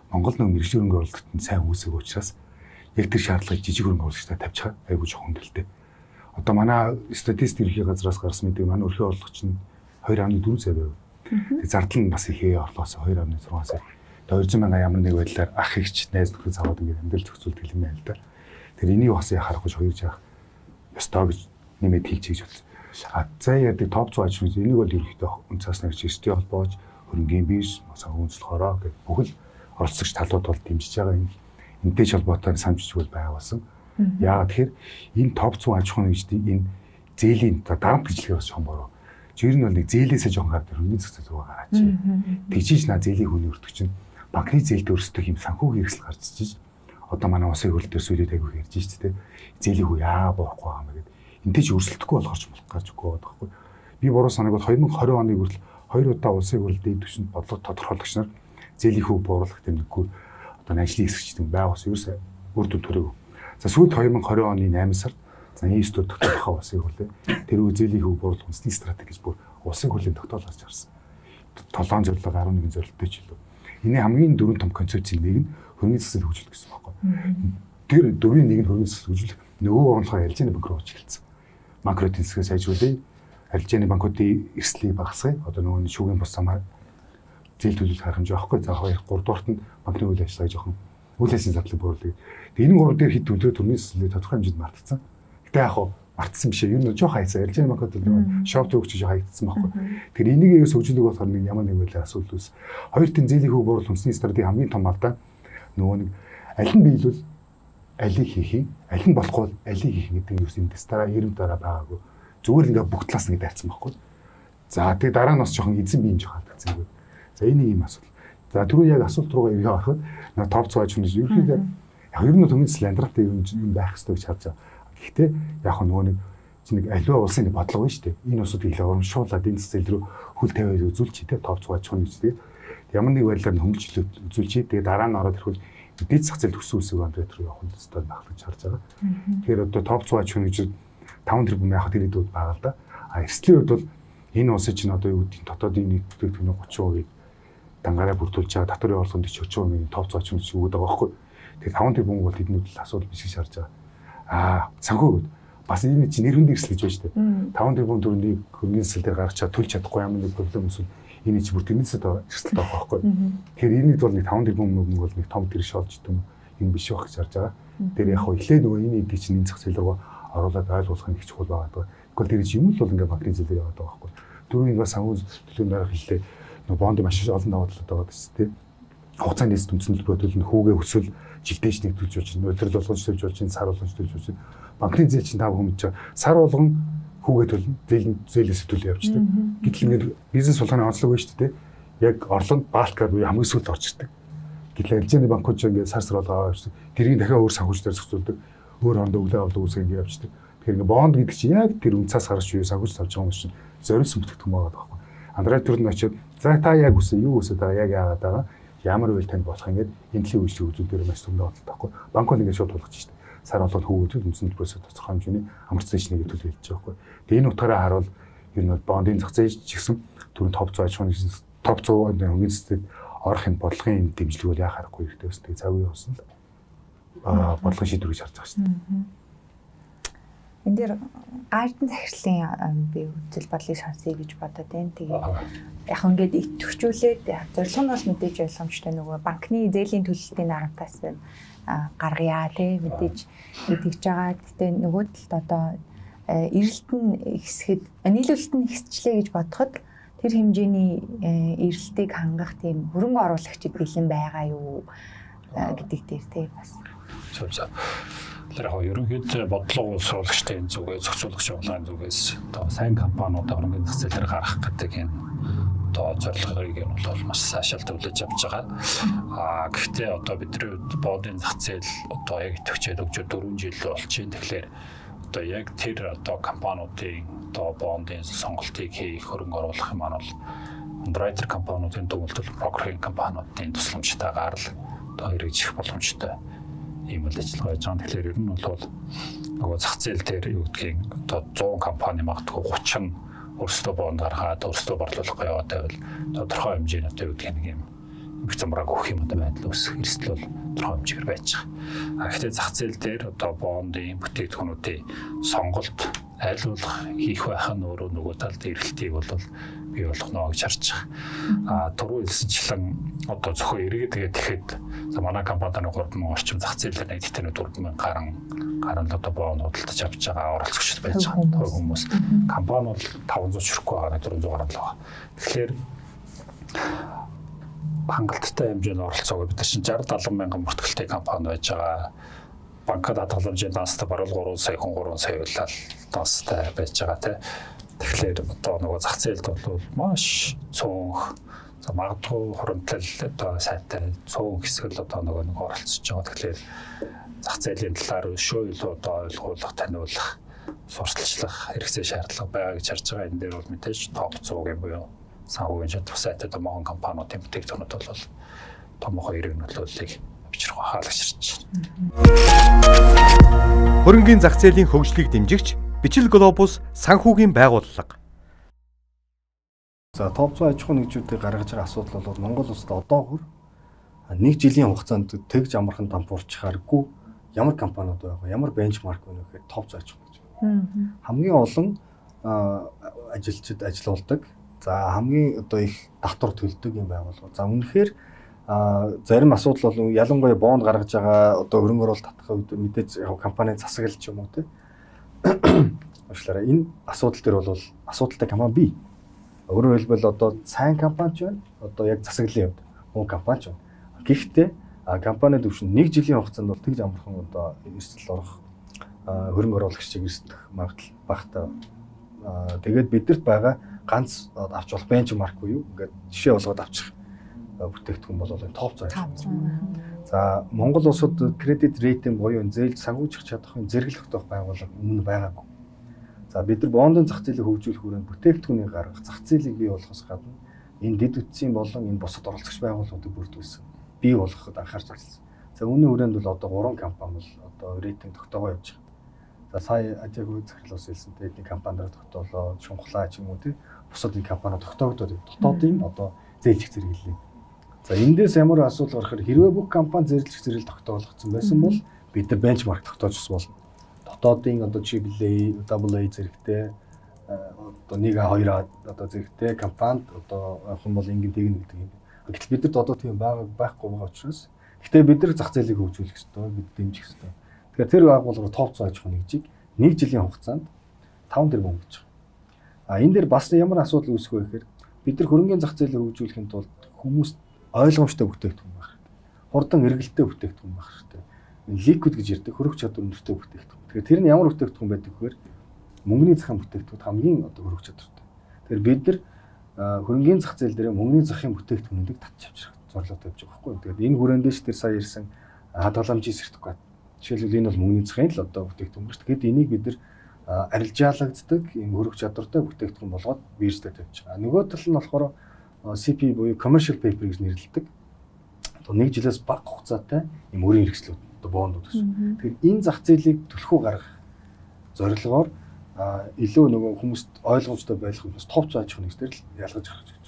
Монгол нөгөө мэргэжлийн хөрөнгө оруулалтад нь сайн үүсэх учраас яг тэр шаардлагыг жижиг хөрөнгө оруулагчдад тавьчих айгүй жоохон хүндрэлтэй. Одоо манай статистик ерхий газраас гарсан мэдээг манай өрхий орлогч нь 2.4 сая байв. Тэгээ зардал нь бас ихээ орлоос 2.6 сая. Тэгээ 200 мянган ямар нэг байдлаар ах ихч найз нөхөд аваад ингээд амьдрал зохицуулдаг юм байна л да. Тэр энийг бас яхаарахгүй хоёрж яах ёстой гэж нэмээд хэлж хийж бодсон. А за яадаг топ 100 аж ахуйн энийг бол ерөнхийдөө үнцаас нэгж эрсдийн холбоож хөрөнгийн бирж, санхүү үндэслэх гэх бүхэл оролцогч талууд бол дэмжиж байгаа юм. Энтэй ч холбоотой самжиж бол байгуулсан. Яагаад тэгэхээр энэ топ 100 аж ахуйн нэгждийн энэ зээлийн дарамт гэжлэгээ бас жоохон бороо. Жир нь бол нэг зээлээсээ жоохон гардаг хөрөнгөний зах зээл рүү гараач. Тэгжиж наа зээлийн хүний өртөг чинь банкны зээлд өрсөлдөх юм санхүүгийн эрсдэл гарч иж одоо манай улсын хөрөл дээр сүүлийн айгүй ярьж шүү дээ. Зээлийн хүү яа боохгүй байгаа юм бэ гэд. Энтэй ч өрсөлдөхгүй болохоор ч гарч өгөхгүй байгаа байхгүй. Би буруу санааг бол 2020 оны хүртэл хоёр удаа улсын хөрөл дээд түвшинд бодлого тодорхойлогч нар зээлийн хүү бууруулах тэмдэггүй одоо ажлын хэсэгч юм байгаа ус ерөөсөө үр дүн төрөөг. За сүүлд 2020 оны 8 сард за нийс төр тогтоохоо улсын хурлын тэр үе зээлийн хүү бууруулах үндэсний стратеги гэж бүр улсын хурлын тогтоол гарч ирсэн. 7 зорилго 11 зорилттой ч илүү. Энэ хамгийн дөрвөн том концепцийн нэг нь хөрөнгөний зах зээл хөгжүүлэх гэсэн байхгүй. Тэр дөрвийн нэг нь хөрөнгөний зах зээл хөгжүүлэх, нөгөө орлогоо арилжааны банк руу чиглэсэн. Макро эдийн засгийг сайжруулъя, арилжааны банкуудын эрсдлийг багасгая. Одоо нөгөө шүүгийн бус замаар зээл төлөвлөх арга хэмжээ байхгүй. За хоёр гуравдугаарт нь банкны үйл ажиллагааг жоохон үйл ажиллагааны задлыг бууруулъя. Тэгээ энэ гурав дээр хэд өдрөө төрний зээл тодорхой хэмжээнд мартцсан. Гэтэ яг хав мартсан биш ээ. Ер нь жоох хайцсан. Арилжааны банкуд бол шоп төгч жоох хаягдсан байхгүй. Тэгэхээр энийг ерөөс хөгжүүлэх болохоор нэг ямар нэг байлаа асуудал үүс. Хоёр тэн зээлийн хүү бууруулах үндэсний стратегийн хамгийн том алдаа нөгөө нэг аль нь биелвэл алийг хийх юм, аль нь болохгүй бол алийг хийх гэдэг нь ерөөс энэ дараа 90 дараа байгаагүй. Зүгээр л ингээ бүх талаас нь дайрсан байхгүй. За тэгээ дараа нь бас жоохон эзэн биеийн жоох алдагдсан юм. За энэ нэг юм асуудал. За түрүү яг асуулт руугаа эргээ ороход нөгөө топ 100 аж ахуйн ерөнхийдөө яг ер нь төмөн зээл андратай юм байх хэрэгтэй гэж харж байгаа. Гэхдээ яг нөгөө нэг чи нэг аливаа улсын нэг бодлого байна шүү дээ. Энэ улсуудыг илүү урамшуулад энэ зээл рүү хөл тавиад үзүүлчих те топ 100 аж ахуйн гэж тэгээ ямар нэг байдлаар нь хөнгөлжлөд үзүүлчих. Тэгээ дараа нь ороод ирэхүүл дэд зах зээл төссөн үсэг андратай руу явах нь ёстой байх гэж харж байгаа. Тэгэхээр одоо топ 100 аж ахуйн гэж 5 тэрбум яхад тэр хэдүүд байгаа л да. А эрсдлийн хувьд бол энэ улсын чинь одоо юу гэдгийг дотоодын нийт бүтээгдэхүүний 30%-ийг дангаараа бүрдүүлж байгаа татварын орлогын 40% топ 100 аж ахуйн гэж өгöd байгаа байхгүй. Тэгэхээр 5 тэрбум бол тэднүүд л асуудал биш гэж харж байгаа. Аа санхүү бас энэ чинь нэр хүндийн эрсдэл гэж байна шүү дээ. 5 тэрбум төгрөгийг хөрөнгөний зээл дээр гаргаж чад төлж чадахгүй ямар нэг проблем эсвэл энэ чинь бүр тэрнээсээ эрсдэлтэй байгаа байхгүй. Тэгэхээр энэд бол нэг 5 тэрбум мөнгө бол нэг том тэрш олж идэм юм биш байх гэж харж байгаа. Тэр яг хөө эхлээд нөгөө энэ эдийг чинь энэ зах зээл рүү оруулаад ойлгуулах нь их чухал байгаа. Тэгвэл тэр чинь юм л бол ингээ банкны зээлээр яваад байгаа байхгүй. Түрүүний бас санхүү төлөвийн дарга хэллээ. Нөгөө бонд маш олон давуу талууд байгаа гэсэн тийм. Хугацааны эс үндсэн төлбөрөө төлнө, хүүгээ өсвөл жилдээш нэг төлж болж байна, улирал болгож төлж болж байна, сар болгож төлж болж байна. Банкны зээл чинь та бүхэн мэдж байгаа. Сар болгон хүүгээ төлнө, зээл зээлээс төлөө явждаг. Гэтэл ингээд бизнес болгоны онцлог байна шүү дээ. Яг орлого нь балкаар буюу хамгийн сүүлд орж ирдэг. Гэтэл арилжааны банкуд чинь ингээд сар сар болгоо авчдаг. Тэрийг дахиад өөр санхүүжлээр зохицуулдаг. Өөр хоорондоо өглөө авдаг үсэг ингээд явждаг. Тэгэхээр ингээд бонд гэдэг чинь яг тэр үнцаас гарч юу санхүүж авч байгаа юм чинь зориулсан бүтээгдэхүүн байгаа байхгүй. Андеррайтер нь очиод за та яг үсэн юу үсэд байгаа яг яагаад байгаа ямар үйл танд болох ингээд энэ төрлийн үйлчлэг үзүүлдгээр маш том давуу талтай байхгүй. Банк бол ингээд шууд тулгаж штэ. Сар болгоод хүүгүүд үндсэн төлбөрөөс тодорхой хэмжээний амарцсан шинэгээ төлөв хэлж байгаа байхгүй. Тэгээ энэ утгаараа харуул ер нь бол бондын зах зээл ч гэсэн түрүүн топ 100 аж ахуйн топ 100 хөрөнгөний зээл орох юм бодлогын энэ дэмжлэг бол яа харахгүй хэрэгтэй бас тэгээ цаг үе явсан л бодлогын шийдвэр гэж харж байгаа шүү дээ. Энэ дээр гарден захирлын би үзэл бодлыг сонсъё гэж бодоод байна. Тэгээд яг ингээд идэвхжүүлээд зорилго нь бол мэдээж ойлгомжтой нөгөө банкны зээлийн төлөлтийн дарамтаас гаргая тий мэдээж тэгж байгаа. Гэтэ нөгөө талд одоо эрэлт нь ихсэхэд нийлүүлэлт нь ихсчлээ гэж бодоход тэр хэмжээний эрэлтийг хангах тийм хөрөнгө оруулагчид бэлэн байгаа юу гэдэг дээр тий бас. Зөв зөв. Тэр яг ерөнхийдөө бодлого боловсруулагчдын зүгээс, зохицуулагч байгууллагын зүгээс одоо сайн компаниудаа хөрөнгөний зах зээлээр гаргах гэдэг энэ одоо зорилгыг нь бол маш сайшаал төвлөж авч байгаа. Аа гэхдээ одоо бидний хувьд бондын зах зээл одоо яг идэвхжээд өгч 4 жил болж байна. Тэгэхээр одоо яг тэр одоо компаниудын одоо бондын сонголтыг хийх, хөрөнгө оруулах юм маань бол андеррайтер компаниудын дүгнэлт, брокерийн компаниудын тусламжтайгаар л одоо хэрэгжих боломжтой ийм үйл ажиллагаа байж байгаа. Тэгэхээр ер нь бол нөгөө зах зээл дээр юу гэдгийг одоо 100 компани магадгүй 30 нь өөрсдөө бонд гаргаад өөрсдөө борлуулах яваад байвал тодорхой хэмжээний одоо юу гэдгийг нэг юм их замрааг өгөх юм одоо байдал үүсэх эрсдэл бол тодорхой хэмжээгээр байж байгаа. А гэхдээ зах зээл дээр одоо бондын бүтээгдэхүүнүүдийн сонголт аль болох хийх байх нь өөрөө нөгөө талд эрэлтийг бол бий болгоно гэж харж байгаа. А түрүү хэлсэнчлэн одоо зөвхөн эргээд тэгээд тэгэхэд за манай компанид 3000 орчим зах зээлээр нэг тэтгэн 4000 гаруй л одоо боон худалдаж авч байгаа оролцогчд байж байгаа хүмүүс. Компани бол 500 ширэхгүй байгаа, 400 гаруй л байгаа. Тэгэхээр хангалттай хэмжээний оролцоог бид нар чинь 60 70 мянган бүртгэлтэй компани байж байгаа. Банкад хадгаламжийн данстай баруун 3 сая хүн 3 сая улаал данстай байж байгаа тий. Тэгэхээр одоо нөгөө зах зээлд бол маш цөөнх за магадгүй хуримтлал одоо сайтай цөөн хэсэг л одоо нөгөө нэг оролцож байгаа. Тэгэхээр зах зээлийн талаар шөө илүү одоо ойлгуулах, таниулах, сурталчлах хэрэгцээ шаардлага байгаа гэж харж байгаа. Энэ дээр бол мэдээж топ 100-ийн буюу санхүүгийн чадвар сайтай томоохон компаниудын бүтээгдэхүүнүүд бол томоохон эрэг нөлөөллийг авчрах хаалгачирч байна. Хөрөнгийн зах зээлийн хөгжлийг дэмжигч Бичил Глобус санхүүгийн байгууллага. За топ 100 аж ахуйн нэгжүүдийг гаргаж байгаа асуудал бол Монгол улсад одоогор нэг жилийн хугацаанд тэгж амархан дампуурчхааргүй ямар компаниуд байгаа, ямар бенчмарк байна вэ гэхээр топ 100 аж ахуйн нэгж. Хамгийн олон ажилчид ажилуулдаг. За хамгийн одоо их татвар төлдөг юм байгууллага. За үнэхээр зарим асуудал бол ялангуяа бонд гаргаж байгаа одоо хөрөнгө оруулалт татах үед мэдээж компанийн засаглал ч юм уу те. Уучлаарай. Энэ асуудал дээр бол асуудалтай компани бий. Өөрөөр хэлбэл одоо сайн компани ч байна. Одоо яг засаглалын хувьд муу компани ч байна. Гэхдээ компани төвшөнд нэг жилийн хугацаанд бол тэгж амархан одоо эрсдэл орох хөрөнгө оруулагчдыг эрсдэх магадлал багатай. Тэгээд бидэрт байгаа ганц авч болох бенчмарк буюу ингээд жишээ болгоод авчих бүтээгдэхүүн бол энэ топ 100. За Монгол улсад кредит рейтинг буюу зээл санхүүжих чадах зэрэглэх тогтоох байгууллага өмнө байгаагүй. За бид нар бондын зах зээлийг хөгжүүлэх хүрээнд бүтээгдэхүүнийг гаргах, зах зээлийг бий болгохоос гадна энэ дэд үтсийн болон энэ бусад оролцогч байгууллагуудыг бүрдүүлсэн, бий болгоход анхаарч ажилласан. За үүний хүрээнд бол одоо 3 компани бол одоо рейтинг тогтоогоо явж байгаа. За сая Ажаагүй захирал ус хэлсэнтэй эдний компаниар тогтоолоо, Шунхлаа ч юм уу тий бусад энэ компаниуд тогтоогдоод дотоодын одоо зээлчих зэрэглэлээ. За эндээс ямар асуудал гарахэр хэрвээ бүх компани зээлчих зэрэгэл тогтоологдсон байсан бол бид нар бенчмарк тогтоож болно. Дотоодын одоо AAA, AA зэрэгтэй одоо 1А 2А одоо зэрэгтэй компанид одоо авах юм бол ингэн тэгнэ гэдэг юм. Гэтэл бид нарт одоо тийм байхгүй байгаа учраас гэхдээ бид нар зах зээлийг хөгжүүлэх ёстой, бид дэмжих ёстой. Тэгэхээр тэр байгууллага топ 100 аж ахуйн нэгжийг нэг жилийн хугацаанд 5 тэрбум гэж байгаа. А энэ дээр бас ямар асуудал үүсэх вэ гэхээр бид нар хөрөнгөний зах зээлийг хөгжүүлэхийн тулд хүмүүст ойлгомжтой бүтээгдэхүүн байх хэрэгтэй. Хурдан эргэлттэй бүтээгдэхүүн байх хэрэгтэй. Ликвид гэж ярьдаг хөрөх чадвар өндөртэй бүтээгдэхүүн. Тэгэхээр тэр нь ямар бүтээгдэхүүн байдаг вэхээр мөнгөний захын бүтээгдэхүүн хамгийн одоо хөрөх чадвартай. Тэгэхээр бид нар хөрөнгөний зах зээл дээр мөнгөний захын бүтээгдэхүүнүүдийг татж авчрах зорилготой явж байгаа байхгүй юу. Тэгээд энэ хүрээнд ш тэр сая ирсэн хадгаламжийн сертификат. Жишээлбэл энэ бол мөнгөний захын л одоо бүтээгдэхүүн шүү дээ. Тэгэхэд энийг бид нар арилжаалагддаг ийм хөрөх чадвартай бүтээгдэхүүн болгоод биржтэй тавьж байгаа. Нөгөө тал нь болохоор CP буюу commercial paper гэж нэрлэдэг. Одоо нэг жилээс бага хугацаатай ийм өрийн хэрэгслүүд одоо бондууд гэсэн. Тэгэхээр энэ зах зээлийг түлхүү гаргах зорилгоор илүү нөгөө хүмүүст ойлгомжтой байх хүмүүс топ 100 аж ахуйн нэгжээр л ялгаж гаргаж гэж.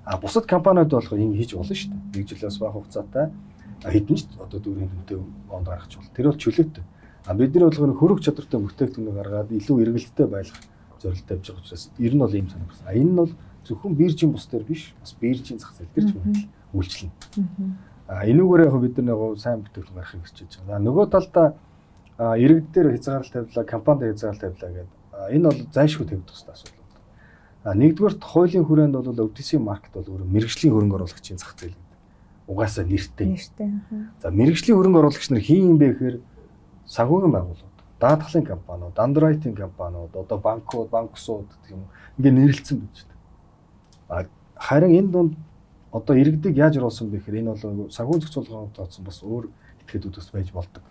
А бусад компаниуд болохоор ингэ хийж болно шүү дээ. Нэг жилээс бага хугацаатай хэдэн ч одоо дүүрийн дүнтэй бонд гаргаж болно. Тэр бол чөлөөтэй. А бидний болохоор хөрөх чадвартай бүтээгдэхүүнийг гаргаад илүү эргэлттэй байх зорилготой явж байгаа учраас ер нь бол ийм санаа байна. А энэ нь бол зөвхөн биржийн бус дээр биш, бас биржийн зах зээл дээр ч үйлчлэнэ. А энүүгээр яг бид нар нэг сайн бүтээгдэхүүн гаргахыг хичээж байгаа. Нөгөө талдаа иргэд дээр хязгаарлалт тавилаа, компани дээр хязгаарлалт тавилаа гэдэг. Энэ бол зайлшгүй тавигдах хэрэгтэй асуудал. А нэгдүгээрт хуулийн хүрээнд бол OTC маркет бол өөрөө мэргэжлийн хөрөнгө оруулагчийн зах зээл гэдэг. Угаасаа нэртэй. За мэргэжлийн хөрөнгө оруулагч нар хин юм бэ гэхээр санхүүгийн байгууллагууд, даатгалын компаниуд, андеррайтинг компаниуд, одоо банкуд, банксууд гэх юм ингээ нэрлэлсэн байж байна. Харин энэ дунд одоо иргэдийг яаж оруулсан бэ гэхээр энэ бол санхүү зохицуулгын тооцсон бас өөр этгээдүүд бас байж болдог.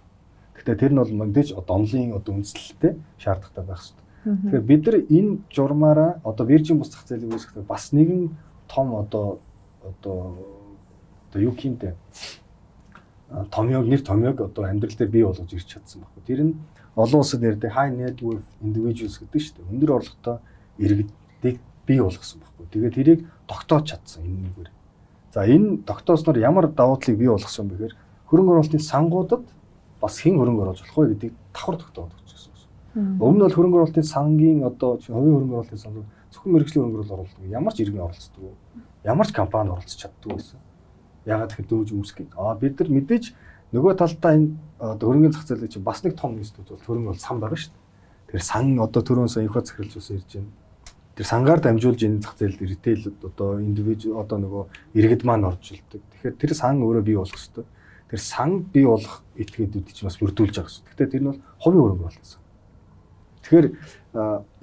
Гэхдээ тэр нь бол мэдээж онлын одоо үндэслэлтэй шаардлагатай байх хэрэгтэй. Тэгэхээр бид нар энэ журмаараа одоо биржийн бус зах зээлийг үүсгэхдээ бас нэгэн том одоо юу хиймдэ томьёог нэр томьёог одоо амьдрал дээр бий болгож ирч чадсан байхгүй. Тэр нь олон улсад нэрдэг high net worth individuals гэдэг шүү дээ. Өндөр орлоготой иргэдийг бий болгосон байхгүй. Тэгээд тэрийг тогтоож чадсан энэ нэгээр. За энэ тогтоосноор ямар давуу талыг бий болгосон бэ гэхээр хөрөнгө оруулалтын сангуудад бас хэн хөрөнгө оруулж болох вэ гэдгийг давхар тогтоогдож гэсэн үг. Өмнө нь бол хөрөнгө оруулалтын сангийн одоо хувийн хөрөнгө оруулалтын сангууд зөвхөн мэргэжлийн хөрөнгө оруулалт оруулдаг. Ямар ч иргэн оролцдог. Ямар ч компани оролцож чаддгүй байсан. Ягаад тэгэхээр дөөж үүсгэх. Аа бид нар мэдээж нөгөө талдаа энэ хөрөнгөний зах зээлийг чинь бас нэг том институт бол хөрөнгө бол сан байгаа шүү дээ. Тэр сан одоо түрүүн сая инфо захирлж ус ирж байна. Тэр сангаар дамжуулж энэ зах зээлд ритейл одоо индивидуал одоо нөгөө иргэд маань орж илдэг. Тэгэхээр тэр сан өөрөө бий болох хэрэгтэй. Тэр сан бий болох этгээдүүд чинь бас бүрдүүлж байгаа гэсэн. Гэхдээ тэр нь бол хувийн хөрөнгө оруулалтын сан. Тэгэхээр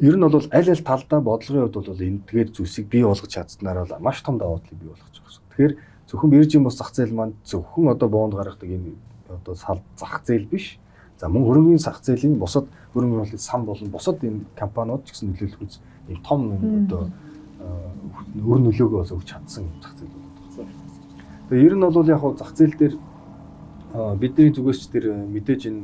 ер нь бол аль аль талдаа бодлогын хувьд бол эндгээр зүйлсийг бий болгож чадсанаар бол маш том давуу талыг бий болгож байгаа гэсэн. Тэгэхээр зөвхөн биржийн бус зах зээл маань зөвхөн одоо бонд гаргадаг энэ одоо зах зээл биш. За мөн хөрөнгөний зах зээлийн бусад хөрөнгө оруулалтын сан болон бусад энэ компаниуд ч гэсэн нөлөөлөх үз ийм том одоо өр нөлөөгөө бас өгч чадсан юм зах зээл болоод байгаа. Тэгээ ер нь бол яг зах зээл дээр бидний зүгээс ч тэр мэдээж энэ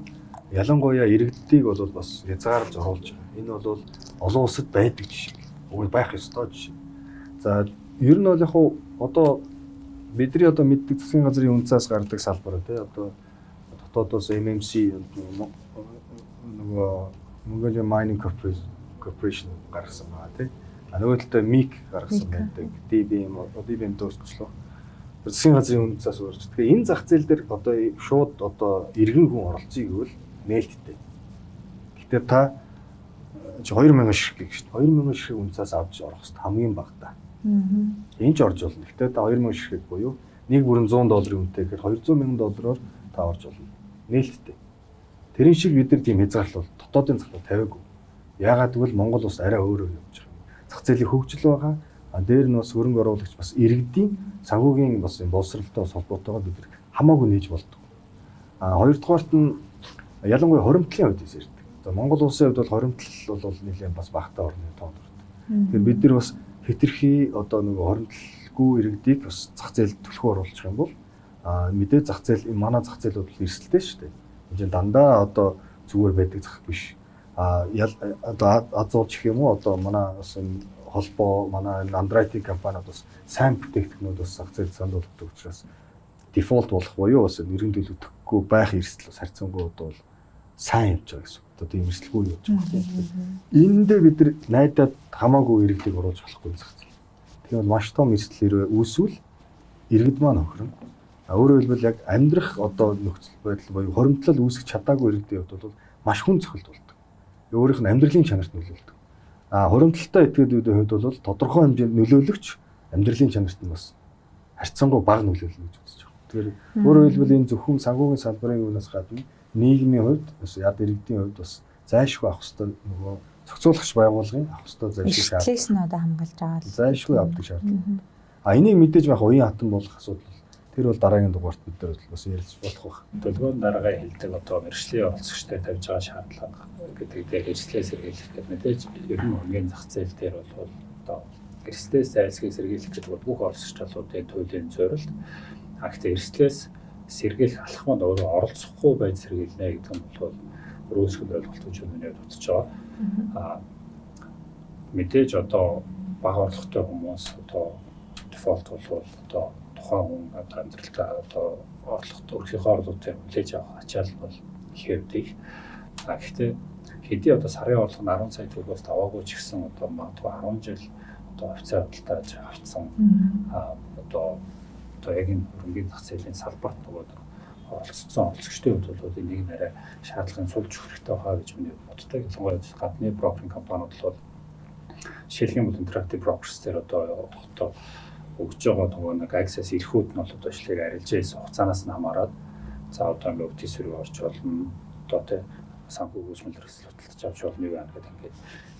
ялангуяа иргэдийг бол бас хязгаарлаж оруулж байгаа. Энэ бол олон улсад байдаг жишээ. Уг нь байх ёстой жишээ. За ер нь бол яг одоо бидний одоо мэддэг засгийн газрын үнцаас гардаг салбар тий одоо дотоодоос MMC нөгөө Mongolian Mining Corporation гаргасан байгаа тий. А нөгөө талдаа MIC гаргасан байдаг. DBM дөөсгөслөө. Засгийн газрын үнцаас урьж. Тэгэхээр энэ зах зээл дээр одоо шууд одоо иргэн хүн оролцъё гэвэл нээлттэй. Гэтэ та 2000 ширхэг гэж шүү дээ. 2000 ширхэг үнцаас авч орох хэрэгтэй хамгийн багадаа. Энэ ч орж болно. Гэтэ та 2000 ширхэг буюу 1.100 долларын үнэтэй гэхээр 200,000 доллараар та орж болно. Нээлттэй. Тэрэн шиг бид нар тийм хязгаарлалт дотоодын зах зээл тавиагүй. Яагаад гэвэл Монгол улс арай өөрөөр явж байгаа юм. Зах зээлийн хөгжил байгаа. А дээр нь бас хөрөнгө оруулагч бас иргэдийн санхүүгийн бас юм боловсролтой бас холбоотойгоор бид нар хамаагүй нээж болдог. А хоёрдугаарт нь ялангуяа хоримтлын хувьд ярьдаг. За Монгол улсын хувьд бол хоримтлал бол нэлээд бас багатай орны тоонд ордог. Тэгэхээр бид нар бас хэтэрхий одоо нөгөө хоримтлалгүй иргэдийг бас зах зээлд түлхүү оруулах юм бол мэдээ зах зээл манай зах зээл бол эрсдэлтэй шүү дээ. Энэ чинь дандаа одоо зүгээр байдаг зах биш. Одоо азуулж гэх юм уу одоо манай бас энэ холбоо манай энэ underwriting компаниуд бас сайн бүтээгдэхүүнүүд бас зах зээл санд болдог учраас дефолт болох буюу бас нэрэн төлөвлөхгүй байх эрсдэл бас харьцангуй одоо бол сайн явж байгаа гэсэн. Одоо тийм эрсдэлгүй явж байгаа тийм. Эндээ бид нар найдаад хамаагүй иргэдийг оруулж болохгүй зах зээл. Тэгэхээр бол маш том эрсдэл хэрвээ үүсвэл иргэд маань хохирно. Өөрөөр хэлбэл яг амьдрах одоо нөхцөл байдал буюу хоримтлал үүсгэж чадаагүй иргэдийн хувьд бол маш хүн цохилт болдог. Өөрийнх нь амьдралын чанарт нөлөөлдөг. Хоримтлалтай этгээдүүдийн хувьд бол тодорхой хэмжээнд нөлөөлөгч амьдралын чанарт нь бас харьцангуй бага нөлөөлнө гэж үзэж байгаа. Тэгэхээр өөрөөр хэлбэл энэ зөвхөн санхүүгийн салбарын юунаас гадна нийгмийн хувьд бас яд иргэдийн хувьд бас зайлшгүй авах ёстой нөгөө зохицуулагч байгууллагын авах ёстой зайлшгүй шаардлага. Эрсдлээс нь одоо хамгаалж байгаа л зайлшгүй авдаг шаардлага. Энийг мэдээж байх уян хатан болох асуудал. Тэр бол дараагийн дугаарт бид нар бас ярилцж болох байх. Төлгөөн дараагаа хэлдэг одоо мэргэжлийн оролцогчдод тавьж байгаа шаардлага гэдэг дээр эрсдлээ сэргийлэх гэдэг мэдээж ер нь хөрөнгөний зах зээл дээр бол одоо эрсдлээс зайлсхийг сэргийлэх гэдэг бол бүх оролцогчдын туйлын зорилт. Гэхдээ эрсдлээс сэргийлэх алхам нь өөрөө оролцохгүй байж сэргийлнэ гэдэг нь бол өрөөсгөл ойлголт гэж миний хувьд бодож байгаа. Мэдээж одоо бага орлоготой хүмүүс одоо дефолт бол одоо тухайн хүн одоо амьдралдаа одоо орлогот өрхийнхөө орлоготыг хүлээж авах ачаал бол их явдаг. Гэхдээ хэдий одоо сарын орлого нь 10 сая төгрөгөөс даваагүй ч гэсэн одоо магадгүй 10 жил одоо хувьцаа худалдаж авцсан одоо яг энэ хөрөнгөний зах зээлийн салбарт нөгөө оролцсон оролцогчдын хувьд бол энийг нэрээ шаардлагын сулж өгөх хэрэгтэй байхаа гэж миний боддог. Ялангуяа гадны брокеринг компаниуд бол жишээлх юм бол Interactive Brokers дээр одоо өгж байгаа нөгөө нэг access эрхүүд нь бол одоо ишлэг арилжаа хийсэн хугацаанаас нь хамаарат за одоо ингээд OTC рүү орж болно одоо тий санхүү хөгжмөл хэрэгсэл худалдаж авч болно юу байна гэдэг ингээд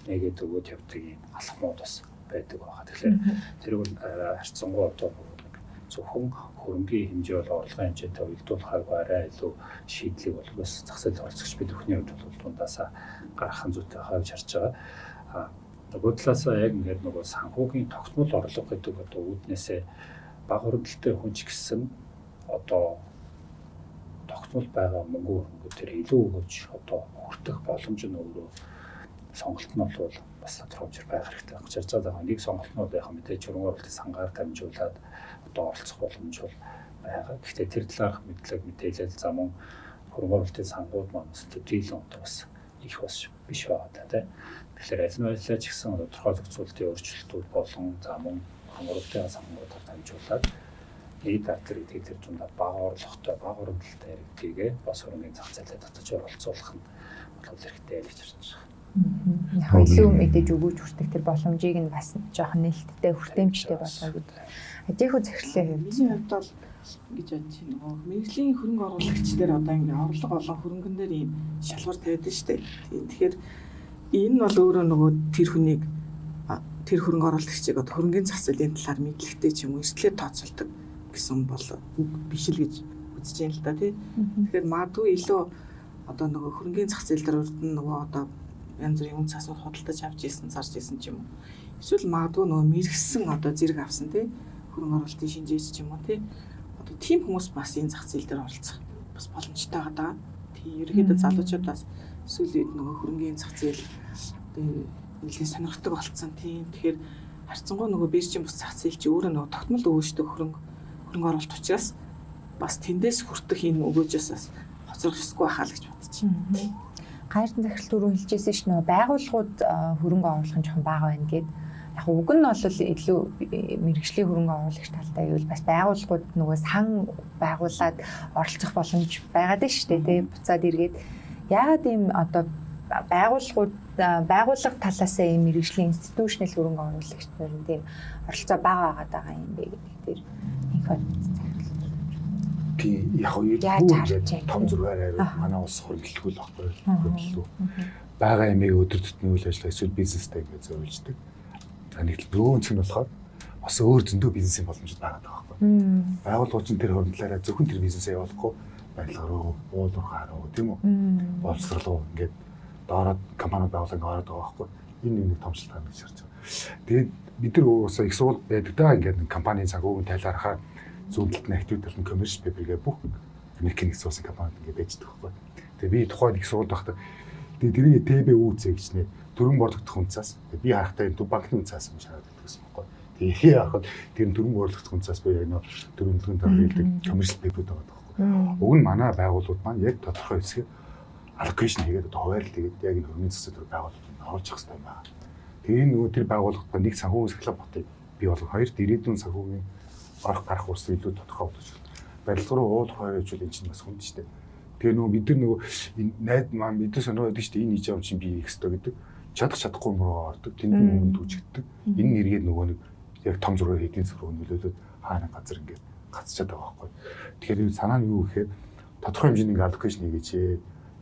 нэгээд өгөөд явдаг юм алхмууд бас байдаг байгаа. Тэгэхээр тэр бол харьцангуй одоо нэг зөвхөн хөрөнгийн хэмжээ бол орлогын хэмжээтэй уялдуулахыг арай илүү шийдлийг бол бас зах зээл оролцогч бид бүхний хувьд бол дундаасаа гаргах нь зүйтэй байхаа гэж харж байгаа. Нөгөө талаасаа яг ингээд нөгөө санхүүгийн тогтмол орлого гэдэг одоо үүднээсээ бага хөрөнгөлтэй хүн ч гэсэн одоо тогтмол байгаа мөнгө хөрөнгө тэр илүү өгөөж одоо хүртэх боломж нь өөрөө сонголт нь бол бас тодорхой хэмжээр байх хэрэгтэй гэж харж байгаа. Нэг сонголт нь бол яг мэдээж хөрөнгө оруулалтын сангаар дамжуулаад одоо оролцох боломж бол байгаа. Гэхдээ тэр талаарх мэдлэг мэдээлэл за мөн хөрөнгө оруулалтын сангууд маань бас төдийлөн одоо бас их бас биш байгаа даа тий. Тэгэхээр аль нь байлаа ч гэсэн тодорхой зохицуултын өөрчлөлтүүд болон за мөн хөрөнгө оруулалтын сангуудаар дамжуулаад нийт ард иргэдийг тэр дундаа бага орлоготой, бага хөрөнгөлтэй иргэдийгээ бас хөрөнгөний зах зээлээ татаж оролцуулах нь бол хэрэгтэй л гэж харж байгаа. Яг илүү мэдээж өгөөж хүртэх тэр боломжийг нь бас жоохон нээлттэй, хүртээмжтэй болгоё гэдэг. Ажихүү захирлын хувьд миний хувьд бол Ингэж бодож байна. Нөгөө мэргэжлийн хөрөнгө оруулагч дээр одоо ингээ орлого олон хөрөнгөн дээр ийм шалгуур тавиад шүү дээ. Тэгэхээр энэ нь бол өөрөө нөгөө тэр хүнийг тэр хөрөнгө оруулагчийг одоо хөрөнгөний зах зээлийн талаар мэдлэгтэй ч юм уу эрсдлээ тооцоолдог гэсэн бол үг биш л гэж үзэж байна л да тий. Тэгэхээр магадгүй илүү одоо нөгөө хөрөнгөний зах зээл дээр урд нь нөгөө одоо янз бүрийн үн цасууд худалдаж авч ирсэн, зарж ирсэн ч юм уу. Эсвэл магадгүй нөгөө мэрэгсэн одоо зэрэг авсан тий хөрөнгө оруулалтын шинжээч ч юм уу тий. Одоо тийм хүмүүс бас энэ зах зээл дээр оролцох бас боломжтой байгаа. Тий, ерөнхийдөө залуучууд бас сүүлийн үед нөгөө хөрөнгөний зах зээл одоо нэлээд сонирхдаг болцсон тийм. Тэгэхээр харьцангуй нөгөө биржийн бус зах зээл чи өөрөө нөгөө тогтмол өгөөжтэй хөрөнгө оруулалт учраас бас тэндээс хүртэх энэ өгөөжөөс бас хоцрогсгүй байхаа л гэж бодож байна. Гайртан захирал түрүү хэлжсэн ш нөгөө байгууллагууд хөрөнгө оруулах нь жоохон бага байна гэд. Яг уг нь бол илүү мэргэжлийн хөрөнгө оруулагч талдаа гэвэл бас байгууллагууд нөгөө сан байгуулад оролцох боломж байгаад нь шүү дээ тий. Буцаад эргээд яагаад ийм одоо байгууллагууд байгууллага талаасаа ийм мэргэжлийн институционал хөрөнгө оруулагч нар нь тийм оролцоо бага байгаад байгаа юм бэ гэдэг дээр инх захирал. Тийм яг юу том зургаар хариу манай улс хөрөнгөлтгүй л байхгүй хөрөнгөлтгүй. Бага ямиг өдөр тутмын үйл ажиллагаа эсвэл бизнестэй ингээд зориулждаг. За нэг л нөгөө өнцөг нь болохоор бас өөр зөндөө бизнесийн боломжууд байгаа байхгүй. Байгууллагууд чинь тэр хөрөнгөлөөрөө зөвхөн тэр бизнесээ явуулахгүй барилга руу, уул уурхай руу тийм үү? Боловсрол руу ингээд доороод компаниуд байгууллага ороод байгаа байхгүй. Энэ нэг том шалтгаан гэж харж байгаа. Тэгээд бид нар уусаа их сургууль байдаг да ингээд компанийн санхүүгийн тайлаархаа зүүн талд нь актив талд нь commercial paper гэх бүх Америкийн нэгдсэн улсын компаниуд ингээд байж байгаа байхгүй. Тэгээд би тухайн их сургуульд байхдаа тэгээд тэрийг ТБҮЦ гэж нэ төрөн борлогдох үнцаас би харахтаа энэ банкны үнцаас юм шаараад байдаг гэсэн байхгүй. Тэгээ яхад тэр төрөн борлогдох үнцаас би яг нөө төрөн төлөв тархийлдэг commercial paper байгаа байхгүй. Уг нь манай байгууллагууд маань яг тодорхой хэсгээр allocation хийгээд одоо хуваарлт хийгээд яг энэ хөрөнгөний зах зээл рүү байгууллагууд оруулах хэрэгтэй юм байна. Тэгээ энэ нөгөө тэр байгууллагад нэг санхүүгийн сахилга ботыг бий болгох, хоёрт ирээдүйн санхүүгийн орох гарах үрсэл илүү тодорхой болгож байна. Барилга руу уул уурхай явуул энэ чинь бас хүнд шүү дээ. Тэгээ нөгөө бид нар нөгөө энэ найд маань бид нар сонирхоод байдаг шүү дээ. Энэ ижим чинь би хийх ёстой гэдэг. Чадах чадахгүй юм руу ордог. Тэнд нь мөнгө түжигддэг. Энэ нэргээд нөгөө нэг яг том зургаар эдийн засаг руу нөлөөлөөд хаана газар ингээд гацчаад байгаа байхгүй. Тэгэхээр санаа нь юу гэхээр тодорхой хэмжээний ингээд allocation хийгээч.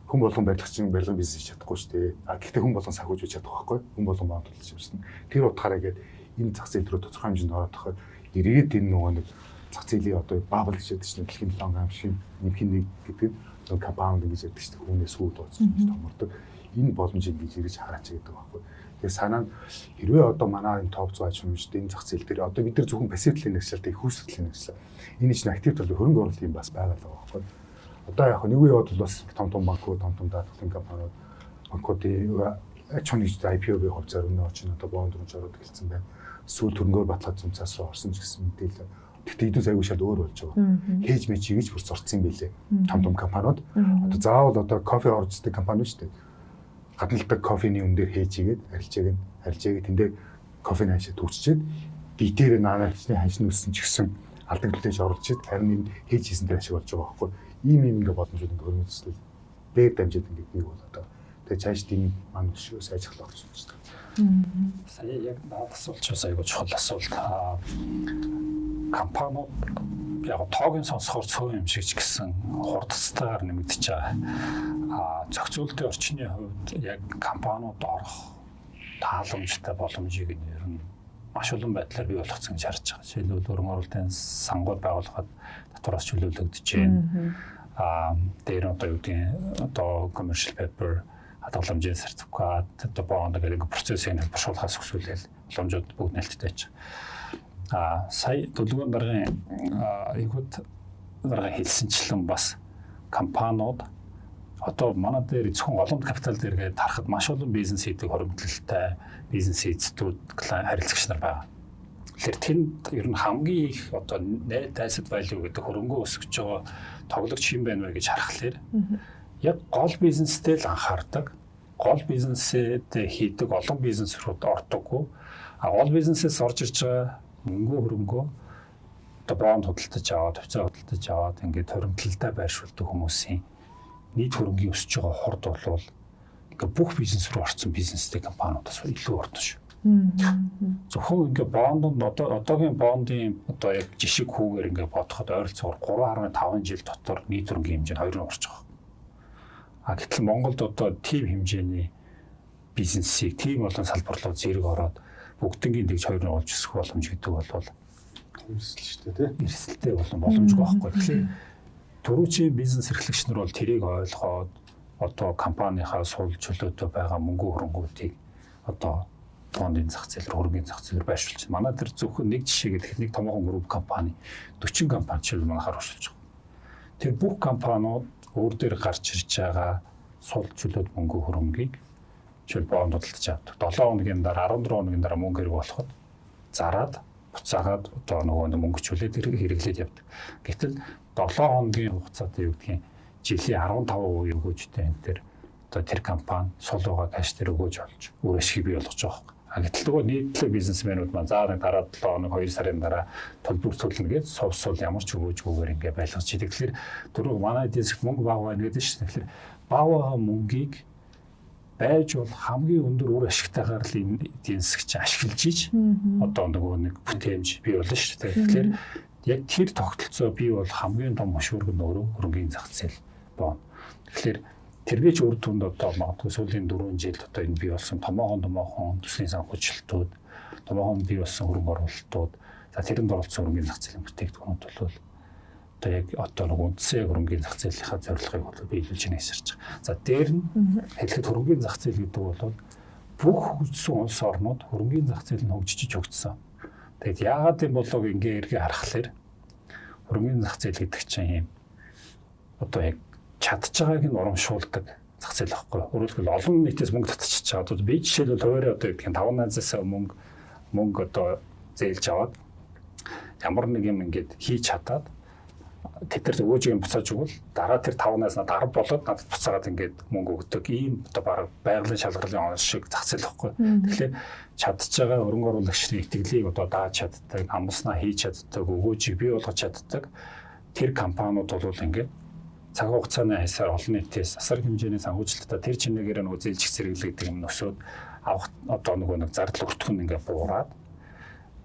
Хүн болгон барилгачин барилгын бизнес хийж чадахгүй шүү дээ. А гэхдээ хүн болгон санхүүж чадах байхгүй. Хүн болгон бонд төлж юмсан. Тэр утгаараа ингээд энэ зах зээл рүү тодорхой хэмжээнд ороод тахаар эргээд энэ нөгөө нэг зах зээлийн одоо бабл гэж яддаг чинь дэлхийн 7 гамшиг нэмхийн нэг гэдэг нь компаунд гэж яддаг чинь хүнээс сүү дууцсан гэж томордог. Энэ боломжийг ингэж эргэж хараач гэдэг байхгүй. Тэгээ санаа нь хэрвээ одоо манай энэ топ 100 аж ахуйн энэ зах зээл дээр одоо бид нар зөвхөн пассив талын нэгслээ, их үүсэх талын нэгслээ. Энэ чинь актив талын хөрөнгө оруулалт юм бас байгаа л байгаа байхгүй. Одоо яг нэг үе бодвол бас том том банкуд, том том даатгалын компаниуд, банкуудын аж ахуйн нэгжид IPO-гийн хувьцаар өнөө очин одоо бонд руу ороод эхэлсэн байна. Сүүл хөрөнгөөр баталгаа зумцаас руу орсон ч гэсэн мэдээлэл. Гэхдээ эдүүс аягүй шал өөр болж байгаа. Хээж мэж хийж бүр зурцсан юм билээ. Том том компаниуд одоо заавал одоо кофе орждаг компани шүү дээ. Гадналдаг кофений үн дээр хээж игээд арилжааг тэндээ кофений ханшаа төвччээд битээр наанаач ханш нь өссөн ч гэсэн алдагдлаж оруулж чид харин энэ хээж хийсэн дээр ашиг болж байгаа байхгүй. Ийм ийм ингээ боломжууд ингээ хөрөнгөцлөл дээр дамжаад ингээ бий болоод байгаа. Тэгээ цааш тийм маань өшөө сайжруулах гэж бодож байна. Сая яг надад асуулт айгүй чухал асуулт. Компаниуд яг тоогийн сонсохоор цөөн юм шиг ч гэсэн хурдцтайгаар нэмэгдэж байгаа. Зохицуултын орчны хувьд яг компаниуд орох тааламжтай боломжийг нь ер нь маш олон байдлаар бий болгоцсон гэж харж байгаа. Жишээлбэл хөрөнгө оруулалтын сангууд байгуулахад татвараас чөлөөлөгдөж байна. Дээр нь одоо юу гэдгийг одоо commercial paper хадгаламжийн сертификат одоо бонд гэдэг процессыг хэлбэршүүлэхээс өсвөлэл боломжууд бүгд нээлттэй байж байгаа. Сая төлөвлөгөөний даргын энэхүү даргын хэлсэнчлэн бас компаниуд одоо манай дээр зөвхөн голомт капитал дээр гээд харахад маш олон бизнес хийдэг хоримтлалтай бизнес эзэдүүд харилцагч нар байгаа. Тэгэхээр тэнд ер нь хамгийн их одоо net asset value гэдэг хөрөнгө өсгөж байгаа тоглогч хэн байна вэ гэж харахаар яг гол бизнестэй л анхаардаг. Гол бизнесээ хийдэг олон бизнес рүү ордоггүй. А гол бизнесээс орж ирж байгаа мөнгө хөрөнгөө одоо бонд худалдаж аваад, хувьцаа худалдаж аваад ингээд хоримтлалтай байршуулдаг хүмүүсийн нийт хөрөнгийн өсөж байгаа хурд болвол ингээд бүх бизнес рүү орсон бизнестэй компаниудаас илүү ордон шүү. Зөвхөн ингээ бонд одоогийн бондын одоо яг жишг хүүгээр ингээ бодоход ойролцоогоор 3.5 жил дотор нийт хөрөнгийн хэмжээ нь 2 орж байгаа. А гэтэл Монголд одоо тийм хэмжээний бизнесийг тийм олон салбар руу зэрэг ороод бүгднгийн тэгж 2 болж өсөх боломж гэдэг бол эрсдэл шүү дээ, тий. Эрсдэлтэй болон боломжгүй байхгүй. Тэгэхээр түрүүчийн бизнес эрхлэгч нар бол тэрийг ойлгоод одоо компанийнхаа сул чөлөөтэй байгаа мөнгө хөрөнгүүдийг одоо бондын зах зээл рүү, хөрөнгийн зах зээл рүү байршуулж байна. Манай тэр зөвхөн нэг жишээ гэхэд нэг томоохон групп компани 40 компани жишээл манайхаар өршөлж байгаа. Тэр бүх компаниуд өөр дээр гарч ирж байгаа сул чөлөөт мөнгө хөрөнгийг жишээл бонд худалдаж авдаг. 7 хоногийн дараа 14 хоногийн дараа мөнгө хэрэг болоход зараад буцаагаад одоо нөгөө мөнгө чөлөөт хэрэглээд явдаг. Гэтэл 7 хоногийн хугацаатай юу гэдгийг жилийн 15% өгөөжтэй энэ төр одоо тэр компани сул байгаа кэш тэр өгөөж олж үр ашиг бий болгож байгаа байхгүй. А гэтэл нөгөө нийтлэг бизнесмэнүүд маань заа нэг дараа 7 хоног 2 сарын дараа төлбөр төлнө гэж сувс сул ямар ч өгөөжгүйгээр ингээ байлгаж идэг. Тэгэхээр түрүү манай эдийн засагт мөнгө бага байна гэдэг шүү дээ. Тэгэхээр бага байгаа мөнгийг байж бол хамгийн өндөр үр ашигтайгаар л энэ эдийн засагч ашиглаж иж одоо нөгөө нэг бүтээмж бий болно шүү дээ. Тэгэхээр яг тэр тогтолцоо бий бол хамгийн том хөшүүрэг нь өөрөө хөрөнгийн зах зээл боно. Тэгэхээр тэрвэж үр дүнд одоо магадгүй сүүлийн 4 жил одоо энэ бий болсон томоохон төслийн санхүүжилтүүд, томоохон бий болсон хөрөнгө оруулалтууд, за тэрэнд оролцсон хөрөнгийн зах зээлийн бүтээгдэхүүнүүд бол одоо яг одоо нэг үндсэн хөрөнгийн зах зээлийнхаа зорилгыг бол биелүүлж байна гэж харж байгаа. За дээр нь хэлэхэд хөрөнгийн зах зээл гэдэг бол бүх хөгжсөн улс орнууд хөрөнгийн зах зээл нь хөгжиж хөгжсөн. Тэгэд яагаад юм болов ингээ эргээ харахаар хөрөнгийн зах зээл гэдэг чинь юм одоо яг чадж байгааг нь урамшуулдаг зах зээл байхгүй. Өөрөөр хэлбэл олон нийтээс мөнгө татчихж байгаа. Одоо би жишээлбэл хуваарь одоо гэдэг нь 5 найзаас мөнгө одоо зээлж аваад ямар нэг юм ингээд хийж чадаад тэд нар өгөөжийг нь буцааж өгвөл дараа тэр 5 найз надад 10 болоод надад буцаагаад ингээд мөнгө өгдөг. Ийм одоо баг байгалийн шалгарлын он шиг зах зээл байхгүй. Тэгэхээр чадж байгаа хөрөнгө оруулагчдын итгэлийг одоо дааж чаддаг, амласнаа хийж чаддаг, өгөөжийг бий болгож чаддаг тэр компаниуд бол ингээд цаг хугацааны хаясаар олон нийтээс асар хэмжээний санхүүжилттэй тэр чинээгээр нөгөө зээлжих зэрэглэгдэг юм нөсөөд авах одоо нөгөө нэг зардал өртөх нь ингээд буураад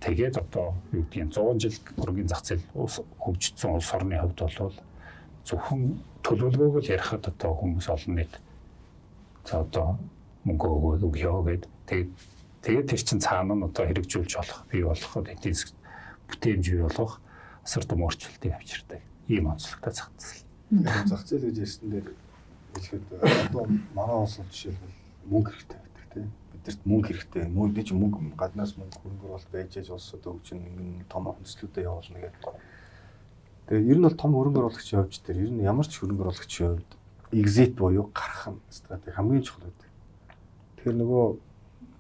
тэгээд одоо юу гэдгийг 100 жил хөрөнгийн зах зээл хөгжсөн улс орны хувьд бол зөвхөн төлөвлөгөөг л ярихад одоо хүмүүс олон нийт за одоо мөнгө өгөөд өгөө гэд тэгээд тэр чин цаана нь одоо хэрэгжүүлж болох бий болох эдийн засгт бүтээмж бий болгох асар том өөрчлөлтийг авчирдаг ийм онцлогтой зах зээл. Зах зээл гэж ярьсан дээр хэлэхэд одоо манай улс жишээлбэл мөнгө хэрэгтэй байдаг тийм. Бидэрт мөнгө хэрэгтэй. Мөнгө чи мөнгө гаднаас мөнгө хөрөнгө оруулалт байж аж улс одоо хөгжин ингэн том төслүүдэд явуулна гэдэг. Тэгээ ер нь бол том хөрөнгө оруулагчийн хувьд тэр ер нь ямар ч хөрөнгө оруулагчийн хувьд exit буюу гарах нь стратеги хамгийн чухал байдаг. Тэгэхээр нөгөө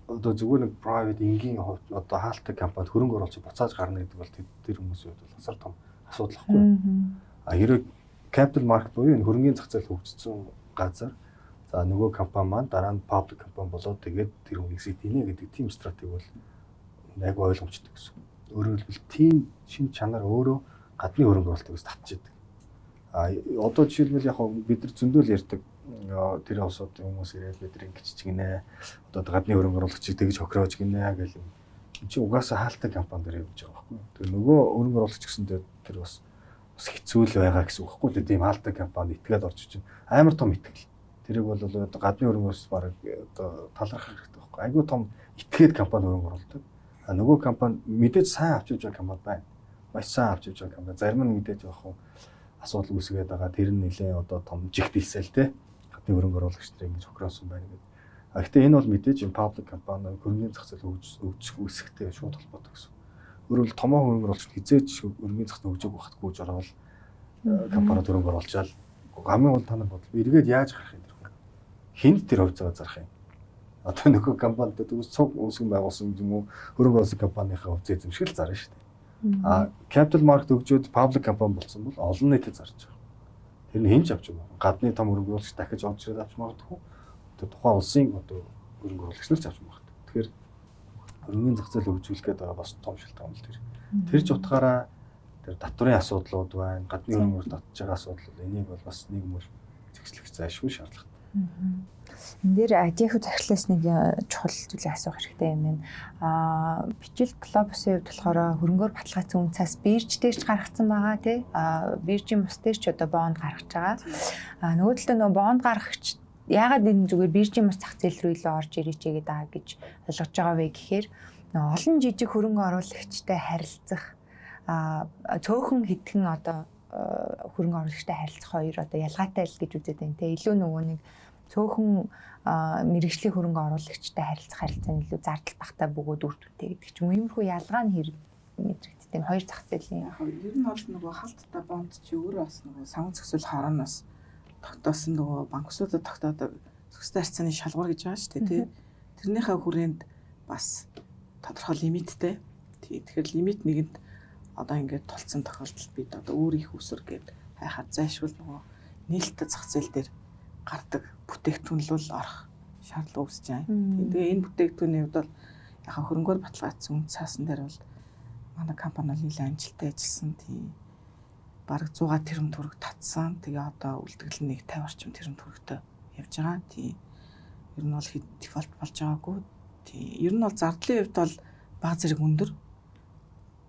одоо зүгээр нэг private энгийн одоо хаалтай компанид хөрөнгө оруулагч буцааж гарна гэдэг бол тэр хүмүүсийн хувьд бол асар том асуудал байхгүй. А хэрэг capital market буюу энэ хөрөнгийн зах зээл хөгжсөн газар за нөгөө компани маань дараа нь public компани болоод тэгээд тэр хүн exit хийнэ гэдэг тийм стратеги бол айгүй ойлгомжтой гэсэн. Өөрөөр хэлбэл тийм шин чанар өөрөө гадны хөрөнгө оруулалтыг бас татчихдаг. А одоо жишээлбэл яг бид нар зөндөл ярьдаг тэр улсуудын хүмүүс ирээд бид нар ингэж гинэ. Одоо гадны хөрөнгө оруулагчийг тэгж хохироож гинэ гэл юм. Чи угаасаа хаалтай компани дээр явж байгаа байхгүй. Тэр нөгөө хөрөнгө оруулагч гэсэндээ тэр бас хэцүү л байгаа гэсэн үг байхгүй л тийм хаалтай компани итгээд орж ич. Амар том итгэл. Тэрийг бол одоо гадны хөрөнгө оруулагч бараг одоо талархах хэрэгтэй байхгүй. Айгүй том итгээд компани хөрөнгө оруулдаг. А нөгөө компани мэдээж сайн авч явж байгаа компани байна. Маш сайн авч явж байгаа компани. Зарим нь мэдээж яг хуу асуудал үүсгээд байгаа. Тэр нь нэлээ одоо том жигт илсэл те. Гадны хөрөнгө оруулагч нар ингэж хохироосон байна гэдэг. А гэхдээ энэ бол мэдээж энэ public компани хөрөнгөний зах зээл хөгжих үүсэхтэй шууд холбоотой гэсэн. Өөрөөр хэлбэл томоо хөрөнгө оруулагч хизээж хөрөнгөний зах зээл хөгжөөг байхад гүйж ороод компаниуд хөрөнгө оруулчаал хамгийн гол та нар бодол эргээд яаж гарах юм тэр хүн. Хинд тэр хувьцаагаа зарах юм. Одоо нөгөө компанид тэгвэл цуг үүсгэн байгуулсан юм уу хөрөнгө оруулсан компанийнхаа хувьцаа эзэмших л зарна шүү дээ. А capital market хөгжөөд public компани болсон бол олон нийтэд зарж байгаа. Тэр нь хэн ч авч байгаа. Гадны том хөрөнгө оруулагч дахиж орж ирээд авч магадгүй. Тэр тухайн улсын одоо хөрөнгө оруулагч нар ч авч магадгүй. Тэгэхээр хөрөнгөний зах зээл хөгжүүлэх гээд байгаа бас том шалтгаан л тэр. Тэр ч утгаараа тэр татварын асуудлууд байна. Гадны хөрөнгө оруулалт татж байгаа асуудал. Энийг бол бас нийгмээр зэгслэх зайлшгүй шаардлагатай. Энэ дээр АЖХ захирлаас нэг чухал зүйлийг асуух хэрэгтэй юм байна. Бичил Глобусын хувьд болохоор хөрөнгөөр баталгаажсан үн цаас бирж дээр ч гаргацсан байгаа тий. Биржийн бус дээр ч одоо бонд гаргаж байгаа. Нөгөө талдаа нөгөө бонд гаргагч яагаад энэ зүгээр биржийн бус зах зээл рүү илүү орж ирээч гэдэг байгаа гэж ойлгож байгаа вэ гэхээр олон жижиг хөрөнгө оруулагчтай харилцах цөөхөн хэдхэн одоо хөрөнгө оруулагчтай харилцах хоёр одоо ялгаатай л гэж үзээд байна те. Илүү нөгөө нэг цөөхөн мэрэгжлийн хөрөнгө оруулагчтай харилцах харилцаа нь илүү зардал багтаа бөгөөд үр дүнтэй гэдэг ч юм уу. Иймэрхүү ялгаа нь хэрэг мэдрэгддэг юм хоёр зах зээлийн. Яг ер нь бол нөгөө халттай бонд чи өөрөө бас нөгөө санхүү зөксөл хорооноос тогтоосон нөгөө банксуудад тогтоодог зохистой харьцааны шалгуур гэж байгаа шүү дээ тий. Тэрнийхээ хүрээнд бас тодорхой лимиттэй. Тий. Тэгэхээр лимит нэгэнд одоо ингээд тулцсан тохиолдолд бид одоо өөр их усэр гээд хайхаар зайлшгүй нөгөө нээлттэй зах зээл дээр гардаг бүтээгдэхүүн л орох шаардлага үүсэж байна. Тэгээ энэ бүтээгдэхүүний хувьд бол яг хөрөнгөөр баталгаажсан үн цаасан дээр бол манай компани бол нэлээд амжилттай ажилласан. Тийм. Бараг 100 тэрбум төгрөг татсан. Тэгээ одоо үлдэгдэл нь нэг 50 орчим тэрбум төгрөгтэй явж байгаа. Тийм. Ер нь бол хэд дефолт болж байгаагүй. Тийм. Ер нь бол зардлын хувьд бол баг зэрэг өндөр.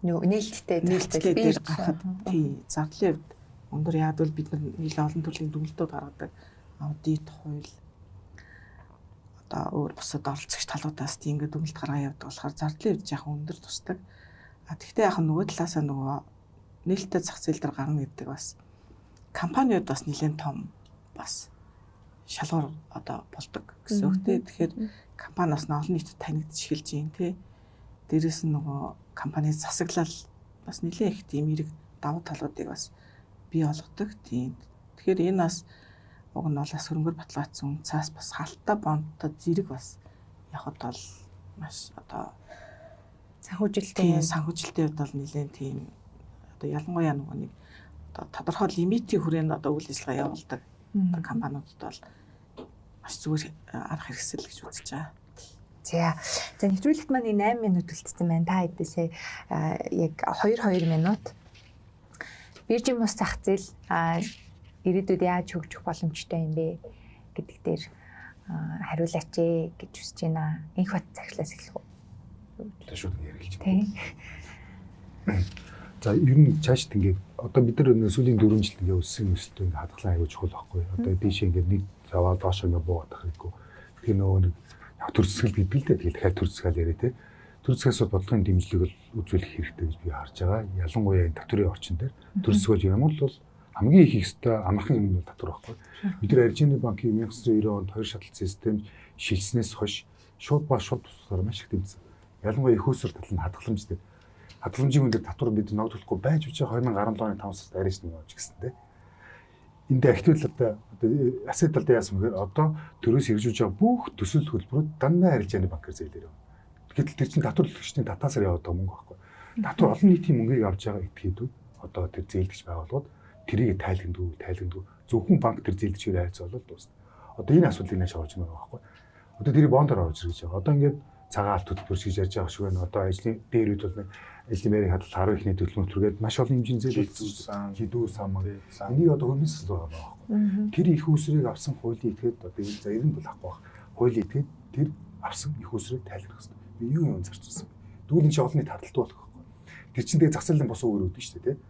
Нээлттэй дээр гарахад тийм зардлын хувьд өндөр. Яг бол бид нар нэлээд олон төрлийн дүгнэлтүүд гаргадаг. Аудит, хууль одоо өөр бусад оролцогч талуудаас тийм ингээд дүгнэлт гаргаа явдаг болохоор зардлын хувьд яхан өндөр тусдаг. А тэгвэл яхан нөгөө талаасаа нөгөө нээлттэй зах зээл дээр гарна гэдэг бас компаниуд бас нэлээд том бас шалгуур одоо болдог гэсэн үг тий. Тэгэхээр компани бас олон нийтэд танигдж эхэлж байна тий. Дээрээс нь нөгөө компани засаглал бас нэлээд их тийм эрэг давуу талуудыг бас бий болгодог тийм. Тэгэхээр энэ бас уг нь бол бас хөрөнгөөр баталгаажсан үн цаас бас халттай бондтой зэрэг бас явхад бол маш одоо санхүүжилтийн хувьд бол нэлээд тийм одоо ялангуяа нөгөө нэг одоо тодорхой лимитийн хүрээнд одоо үйл ажиллагаа явуулдаг одоо компаниудад бол маш зүгээр арга хэрэгсэл гэж үзэж байгаа. За нэвтрүүлэгт маань 8 минут үлдсэн байна. Та хэдээсээ яг 2-2 минут. Биржийн бус зах зээл ирээдүйд яаж хөгжих боломжтой юм бэ гэдэг дээр хариулаач ээ гэж хүсэж байна. Инх бат захирлаас эхлэх үү? Одоо шууд ингэ ярилж байна. За ер нь цаашд ингээд одоо бид нар сүүлийн 4 жилд ингээд өссөн өсөлтөө ингээд хадгалан аягүй чухал байхгүй. Одоо дээшээ ингээд нэг заваа доошоо ингээд буугаад байх хэрэггүй. Тэгэхээр нөгөө нэг яг төр зэсгэл гэдэг л дээ. Тэгээд дахиад төр зэсгэл яриа те. Төр зэсгээс бол бодлогын дэмжлэг үзүүлэх хэрэгтэй гэж би харж байгаа. Ялангуяа энэ татврын орчин дээр төр зэсгэл юм бол хамгийн их хийх ёстой амархан юм бол татвар байхгүй. Бид нар Аржентины банкын 1990 онд хоёр шатлалт систем шилжснээс хойш шууд ба шууд тусгаар маш их дэмжсэн. Ялангуяа их усэр тал нь хадгаламж дээр. Хадгаламжийн үн дээр татвар бид ногдуулахгүй байж үчи 2017 оны 5 сард арайч нэг авч гисэн те. Энд актив талдаа одоо асет талдаа яасан бэхээр одоо төрөөс хэрэгжүүлж байгаа бүх төсөл төлбөрүүд дандаа арилжааны банкар зээлээр явна. Гэтэл тэр чинь татвар төлөгчдийн татаасаар яваад байгаа мөнгө байхгүй. Татвар олон нийтийн мөнгийг авч байгаа этгээдүүд одоо тэр зээлдэж байгууллагууд тэрийг тайлгнадгүй зөвхөн банк тэр зээлдчээр харьцуулбал дуусна. Одоо энэ асуудлыг нааш оруулж байгаа байхгүй. Одоо тэрийг бондоор оруулж ирж байгаа. Одоо ингээд цагаан алт төлбөр шиг ярьж байгаа шиг байна. Одоо ажлын дээр үед бол нэг ажлын байрын хадгалал 10 ихний төлбөр гээд маш олон хэмжээний зээл болсон. Хідүү саман. Энийг одоо хөрөнгө засал байгаа байхгүй. Тэр их усрыг авсан хуулийн этгээд одоо энэ за 90 бол авахгүй байх. Хуулийн этгээд тэр авсан их усрыг тайлбарлах хэрэгтэй. Би юу юм зарцуулсан бэ? Тэгвэл энэ чинь олон нийт хадгалтай болох байхгүй. Тэр чинь тэгээ зах зээлийн бос өөр өгдөн шүү дээ, тэ.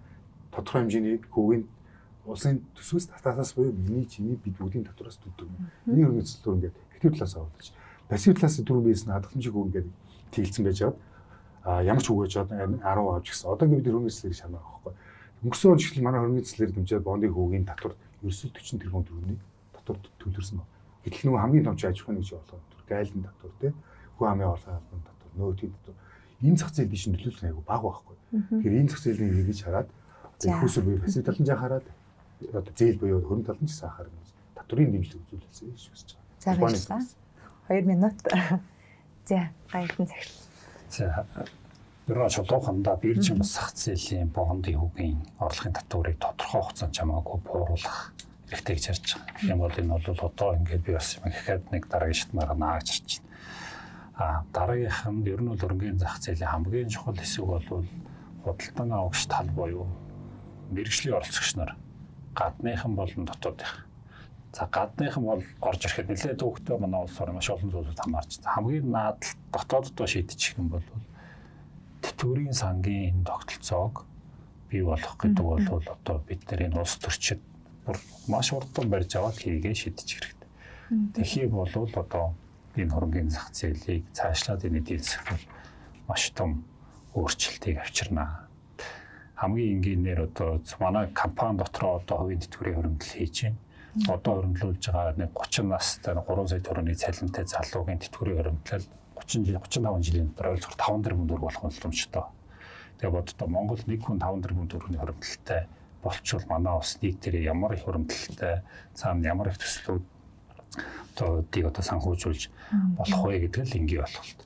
Тодорхой хэмжээний хөвгийн улсын төсвөөс татаасаас буюу миний чиний бид бүгдийн татвараас төлдөг юм. Энийг хөрөнгө засал ингээд актив талаас аваад. Пассив талаас дөрвөн бизнес хадгаламжийг хүү ингээд тэлцэн байж байгаад ямар ч үгэж байгаа 10 авч гисэн. Одоо ингээд бид хөрөнгө заслыг шанаа байгаа байхгүй. Өнгөрсөн он жил манай хөрөнгө заслыг дэмжиж бондын хүүгийн татвар ерөөсөө 40 тэрбум төгрөгийн татвар төлөрсөн баг. Гэтэл нөгөө хамгийн том аж ахуйн нэг болгоо гайлын татвар тий хүү амын орлогын албан татвар, нөөтийн татвар энэ зах зээл тийш нөлөөлөх нь айгүй бага байхгүй. Тэгэхээр энэ зах зээлийг эргэж хараад их усэр буюу пассив талын жаа хараад одоо зээл буюу хөрөнгө талын ч гэсэн анхаарал татврын дэмжлэг үзүүлсэн гэж хүсэж байгаа. За баярлалаа. 2 минут. За баярлалаа захирал. За ерөн чулуухандаа биржийн бас зах зээлийн бондын хүүгийн орлогын татварыг тодорхой хугацаанд чамаагүй бууруулах хэрэгтэй гэж ярьж байгаа. Тийм бол энэ бол одоо ингээд би бас юм гэхэд нэг дараагийн шатмаар нааж ирж байна. А дараагийнх нь ер нь бол хөрөнгөний зах зээлийн хамгийн чухал хэсэг бол худалдан авагч тал буюу мэргэжлийн оролцогч нар гадныхан болон дотоодынх. За гадныхан бол орж ирэхэд нэлээд төвөгтэй манай улс орн маш олон зүйлүүд хамаарч. Хамгийн наадал дотооддоо шийдчих юм бол тэтгэврийн сангийн энэ тогтолцоог бий болгох гэдэг бол одоо бид нар энэ улс төрчид бүр маш хурдан барьж аваад хийгээ шийдчих хэрэгтэй. Тэгэхийг бол одоо энэ хөрөнгөний зах зээлийг цаашлаад энэ эдийн засаг бол маш том өөрчлөлтийг авчирна. Хамгийн энгийнээр одоо манай компани дотроо одоо хувийн тэтгэврийн хөрөнгөл хийж байна. Одоо хөрөнгөлүүлж байгаа нэг 30 настай 3 сая төгрөгийн цалинтай залуугийн тэтгэврийн хөрөнгөлөл 30 жил 35 жилийн дотор ойролцоогоор 5 тэрбум төгрөг болох боломжтой. Тэгээ боддоо Монгол нэг хүн 5 тэрбум төгрөгийн хөрөнгөлөлтэй болчвол манай улс нийтээрээ ямар их хөрөнгөлөлтэй, цаана ямар их төслүүд одоо санхүүжүүлж болох вэ гэдэг л энгийн ойлголт.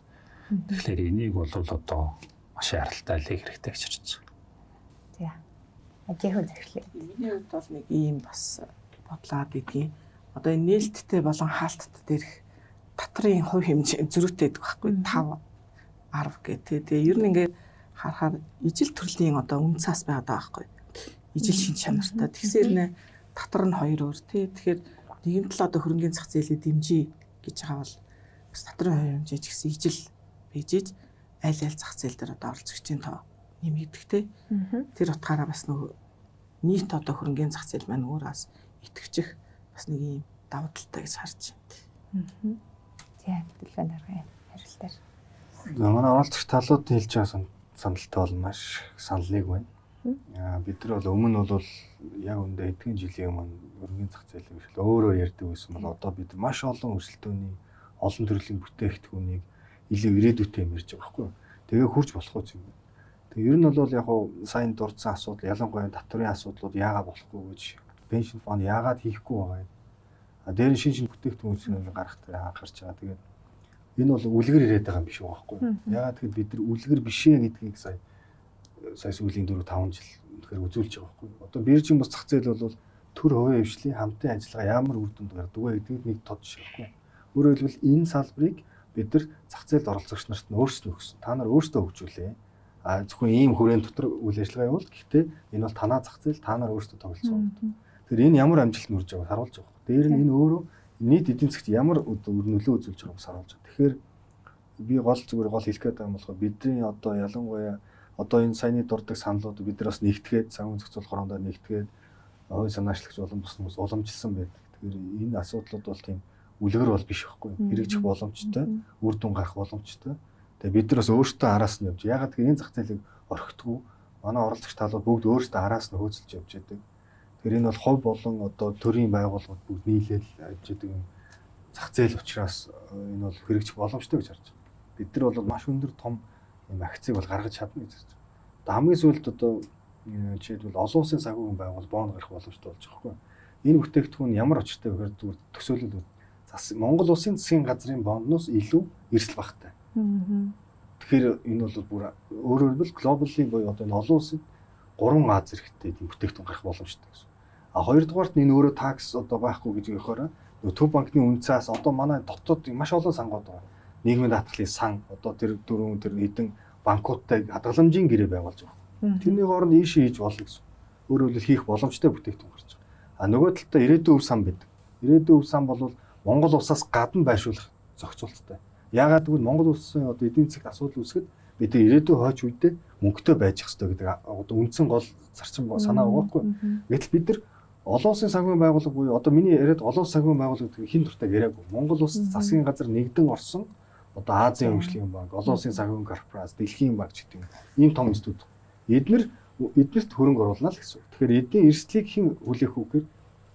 Тэгэхээр энийг бол одоо маш яралтай л хэрэгтэй гэж харж байна. За. Ажихүү захирлаа. Миний хувьд бол нэг ийм бас бодлоод идэгин. Одоо энэ нээлттэй болон хаалтт дээрх татрын хувь хэмжээ зөрүүтэй байдаг байхгүй 5 10 гэх. Тэгээ ер нь ингээд харахаар ижил төрлийн одоо үн цаас байгаад байгаа байхгүй. Ижил шин чанартай. Тэгсээр нэ татар нь хоёр өөр тий. Тэгэхээр нийгэмд л одоо хөрөнгөний зах зээлийг дэмжиж гэж байгаа бол бас татрын хувь хэмжээ ч гэсэн ижил бийжиж аль аль зах зээл дээр одоо оролцогчийн тоо нэмэгдэх тий. Тэр утгаараа бас нөгөө нийт одоо хөрөнгөний зах зээл маань өөр бас итгэвчих бас нэг ийм давуу талтай гэж харж байна. За төлөвлөгөө даргын хариултаар. Манай оролцогч талууд хэлж байгаа саналтай бол маш санал нэг байна. Бид нар бол өмнө бол яг үндэ хэдхэн жилийн өмнө хөрөнгөний зах зээлийн бэрхшээл өөрөөр ярьдаг байсан бол одоо бид маш олон өрсөлдөөний олон төрлийн бүтээгдэхүүнийг илүү ирээдүйтэй юм ярьж байгаа байхгүй юу. Тэгээ хурж болох үс юм байна. Тэгээ ер нь бол яг хуу сайн дурдсан асуудал ялангуяа татварын асуудлууд яагаад болохгүй гэж пеншн фонд яагаад хийхгүй байгаа юм. А дээр нь шин бүтээгдэхүүн гарах гарч байгаа. Тэгээд энэ бол үлгэр ирээд байгаа юм биш байхгүй юу. Яагаад тэгэхээр бид нар үлгэр бишээ гэдгийг сая сүүлийн 4 5 жил үнэхээр үзүүлж байгаа байхгүй юу. Одоо биржийн бус зах зээл бол төр хувийн хвшлийн хамтын ажиллагаа ямар үр дүнд гардаг вэ гэдгийг нэг тод жишээ байхгүй юу. Өөрөөр хэлбэл энэ салбарыг бид нар зах зээлд оролцогч нарт нь өөрсдөө өгсөн. Та нар өөрсдөө хөгжүүлээ. А зөвхөн ийм хүрээнд дотор үйл ажиллагаа явуул. Гэхдээ энэ бол танаа зах зээл, та нар өөрсдөө тоглолцоо. Тэгэхээр энэ ямар амжилт нүрж байгааг харуулж байгаа. Дээр нь энэ өөрөө нийт эдийн засгт ямар нөлөө үзүүлж байгааг харуулж байгаа. Тэгэхээр би гол зүгээр гол хэлэх гээд байгаа юм болохоор бидний одоо ялангуяа одоо энэ саяны дурдаг саналууд бид нар бас нэгтгээд санхүү зохицуулах хорондоо нэгтгээд хувийн санаачлагч болон бус хүмүүс уламжилсан байдаг. Тэгэхээр энэ асуудлууд бол тийм үлгэр бол биш байхгүй. Хэрэгжих боломжтой, үр дүн гарах боломжтой. Тэгээ бид нар бас өөрсдөө араас нь явж. Ягаад гэвэл энэ зах зээлийг орхитгүй. Манай оролцогч талууд бүгд өөрсдөө араас нь хөөцөлж явж байдаг. Тэгэхээр энэ бол хувь болон одоо төрийн байгууллагууд бүгд нийлээд явж байдаг юм зах зээл учраас энэ бол хэрэгжих боломжтой гэж харж байна. Бид нар бол маш өндөр том юм акцийг бол гаргаж чадна гэж харж байна. Одоо хамгийн сүүлд одоо жишээлбэл олон улсын санхүүгийн байгууллага бонд гарах боломжтой болж байгаа байхгүй. Энэ бүтээгдэхүүн ямар учиртай вэ гэхээр зүгээр төсөөлөл Монгол улсын засгийн газрын бондноос илүү эрсдэл багатай. Тэгэхээр энэ бол бүр өөрөөр хэлбэл глобалын буюу одоо энэ олон улсад 3 А зэрэгтэй тийм бүтээгдэхүүн гарах боломжтой гэсэн. А хоёрдугаарт нь энэ өөрөө такс одоо байхгүй гэж өгөхөөр нөгөө төв банкны үнцаас одоо манай дотоод маш олон сангууд байгаа. Нийгмийн даатгалын сан одоо тэр дөрвөн тэр хэдэн банкуудтай хадгаламжийн гэрээ байгуулж байгаа. Тэрний хооронд ийшээ хийж болно гэсэн. Өөрөөр хэлбэл хийх боломжтой бүтээгдэхүүн гарч байгаа. А нөгөө талдаа ирээдүйн өв сан байдаг. Ирээдүйн өв сан бол Монгол улсаас гадна байршуулах зохицуулттай. Яагаад гэвэл Монгол улсын одоо эдийн засагт асуудал үүсгэхэд бид ирээдүйн хойч үедээ мөнгөтэй байж ах ёстой гэдэг одоо үндсэн гол зарчим санаа байгаа байхгүй. Гэтэл бид нар олон улсын санхүүгийн байгууллага буюу одоо миний яриад олон улсын санхүүгийн байгууллага гэдэг хин дуртай яриаггүй. Монгол улс засгийн газар нэгдэн орсон одоо Азийн хөгжлийн банк, олон улсын санхүүгийн корпорац, дэлхийн банк ч гэдэг юм. Ийм том институт. Эднэр эднэрт хөрөнгө оруулна л гэсэн үг. Тэгэхээр эдийн эрсдлийг хэн хүлээх үү гэхээр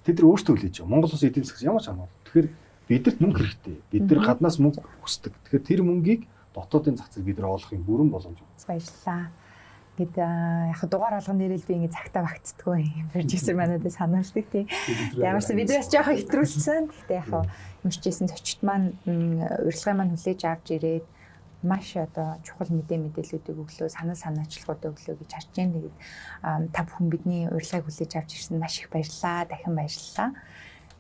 тэд нар өөрсдөө хүлээж байгаа. Монгол улсын эдийн засгаас ямар ч хамаагүй. Тэгэхээр бидэрт мөнгө хэрэгтэй. Бид нар гаднаас мөнгө хүсдэг. Тэгэхээр тэр мөнгийг дотоодын зах зээл бид нар олох юм бүрэн боломж. Баярлалаа. Ингээд яг дугаар болгон дээрэл би ингээд цагтаа багтдаггүй юм продюсер манайдаа сануулдаг тийм. Ямар ч бид бас жоохон хэтрүүлсэн. Гэхдээ яг юмшижсэн зочд маань урилгын маань хүлээж авч ирээд маш одоо чухал мэдээллүүдийг өглөө, санал санаачлагууд өглөө гэж харж байна. Тэгээд та бүхэн бидний урилгыг хүлээж авч ирсэн маш их баярлалаа. Дахин баярлалаа.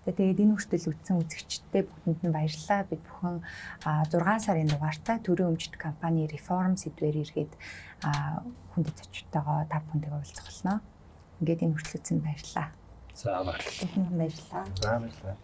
Тэгээд энэ хүртэл үтсэн үзэгчдээ бүгдэнд нь баярлалаа. Бид бүхэн 6 сарын дугаартай төрийн өмчт компани реформ сэдвээр эргээд хүндэт зочдтойгоо та бүхэнтэйгээ уулзах болно. Ингээд энэ хүртэл үтсэнд баярлалаа. За баярлалаа. Баярлалаа. За баярлалаа.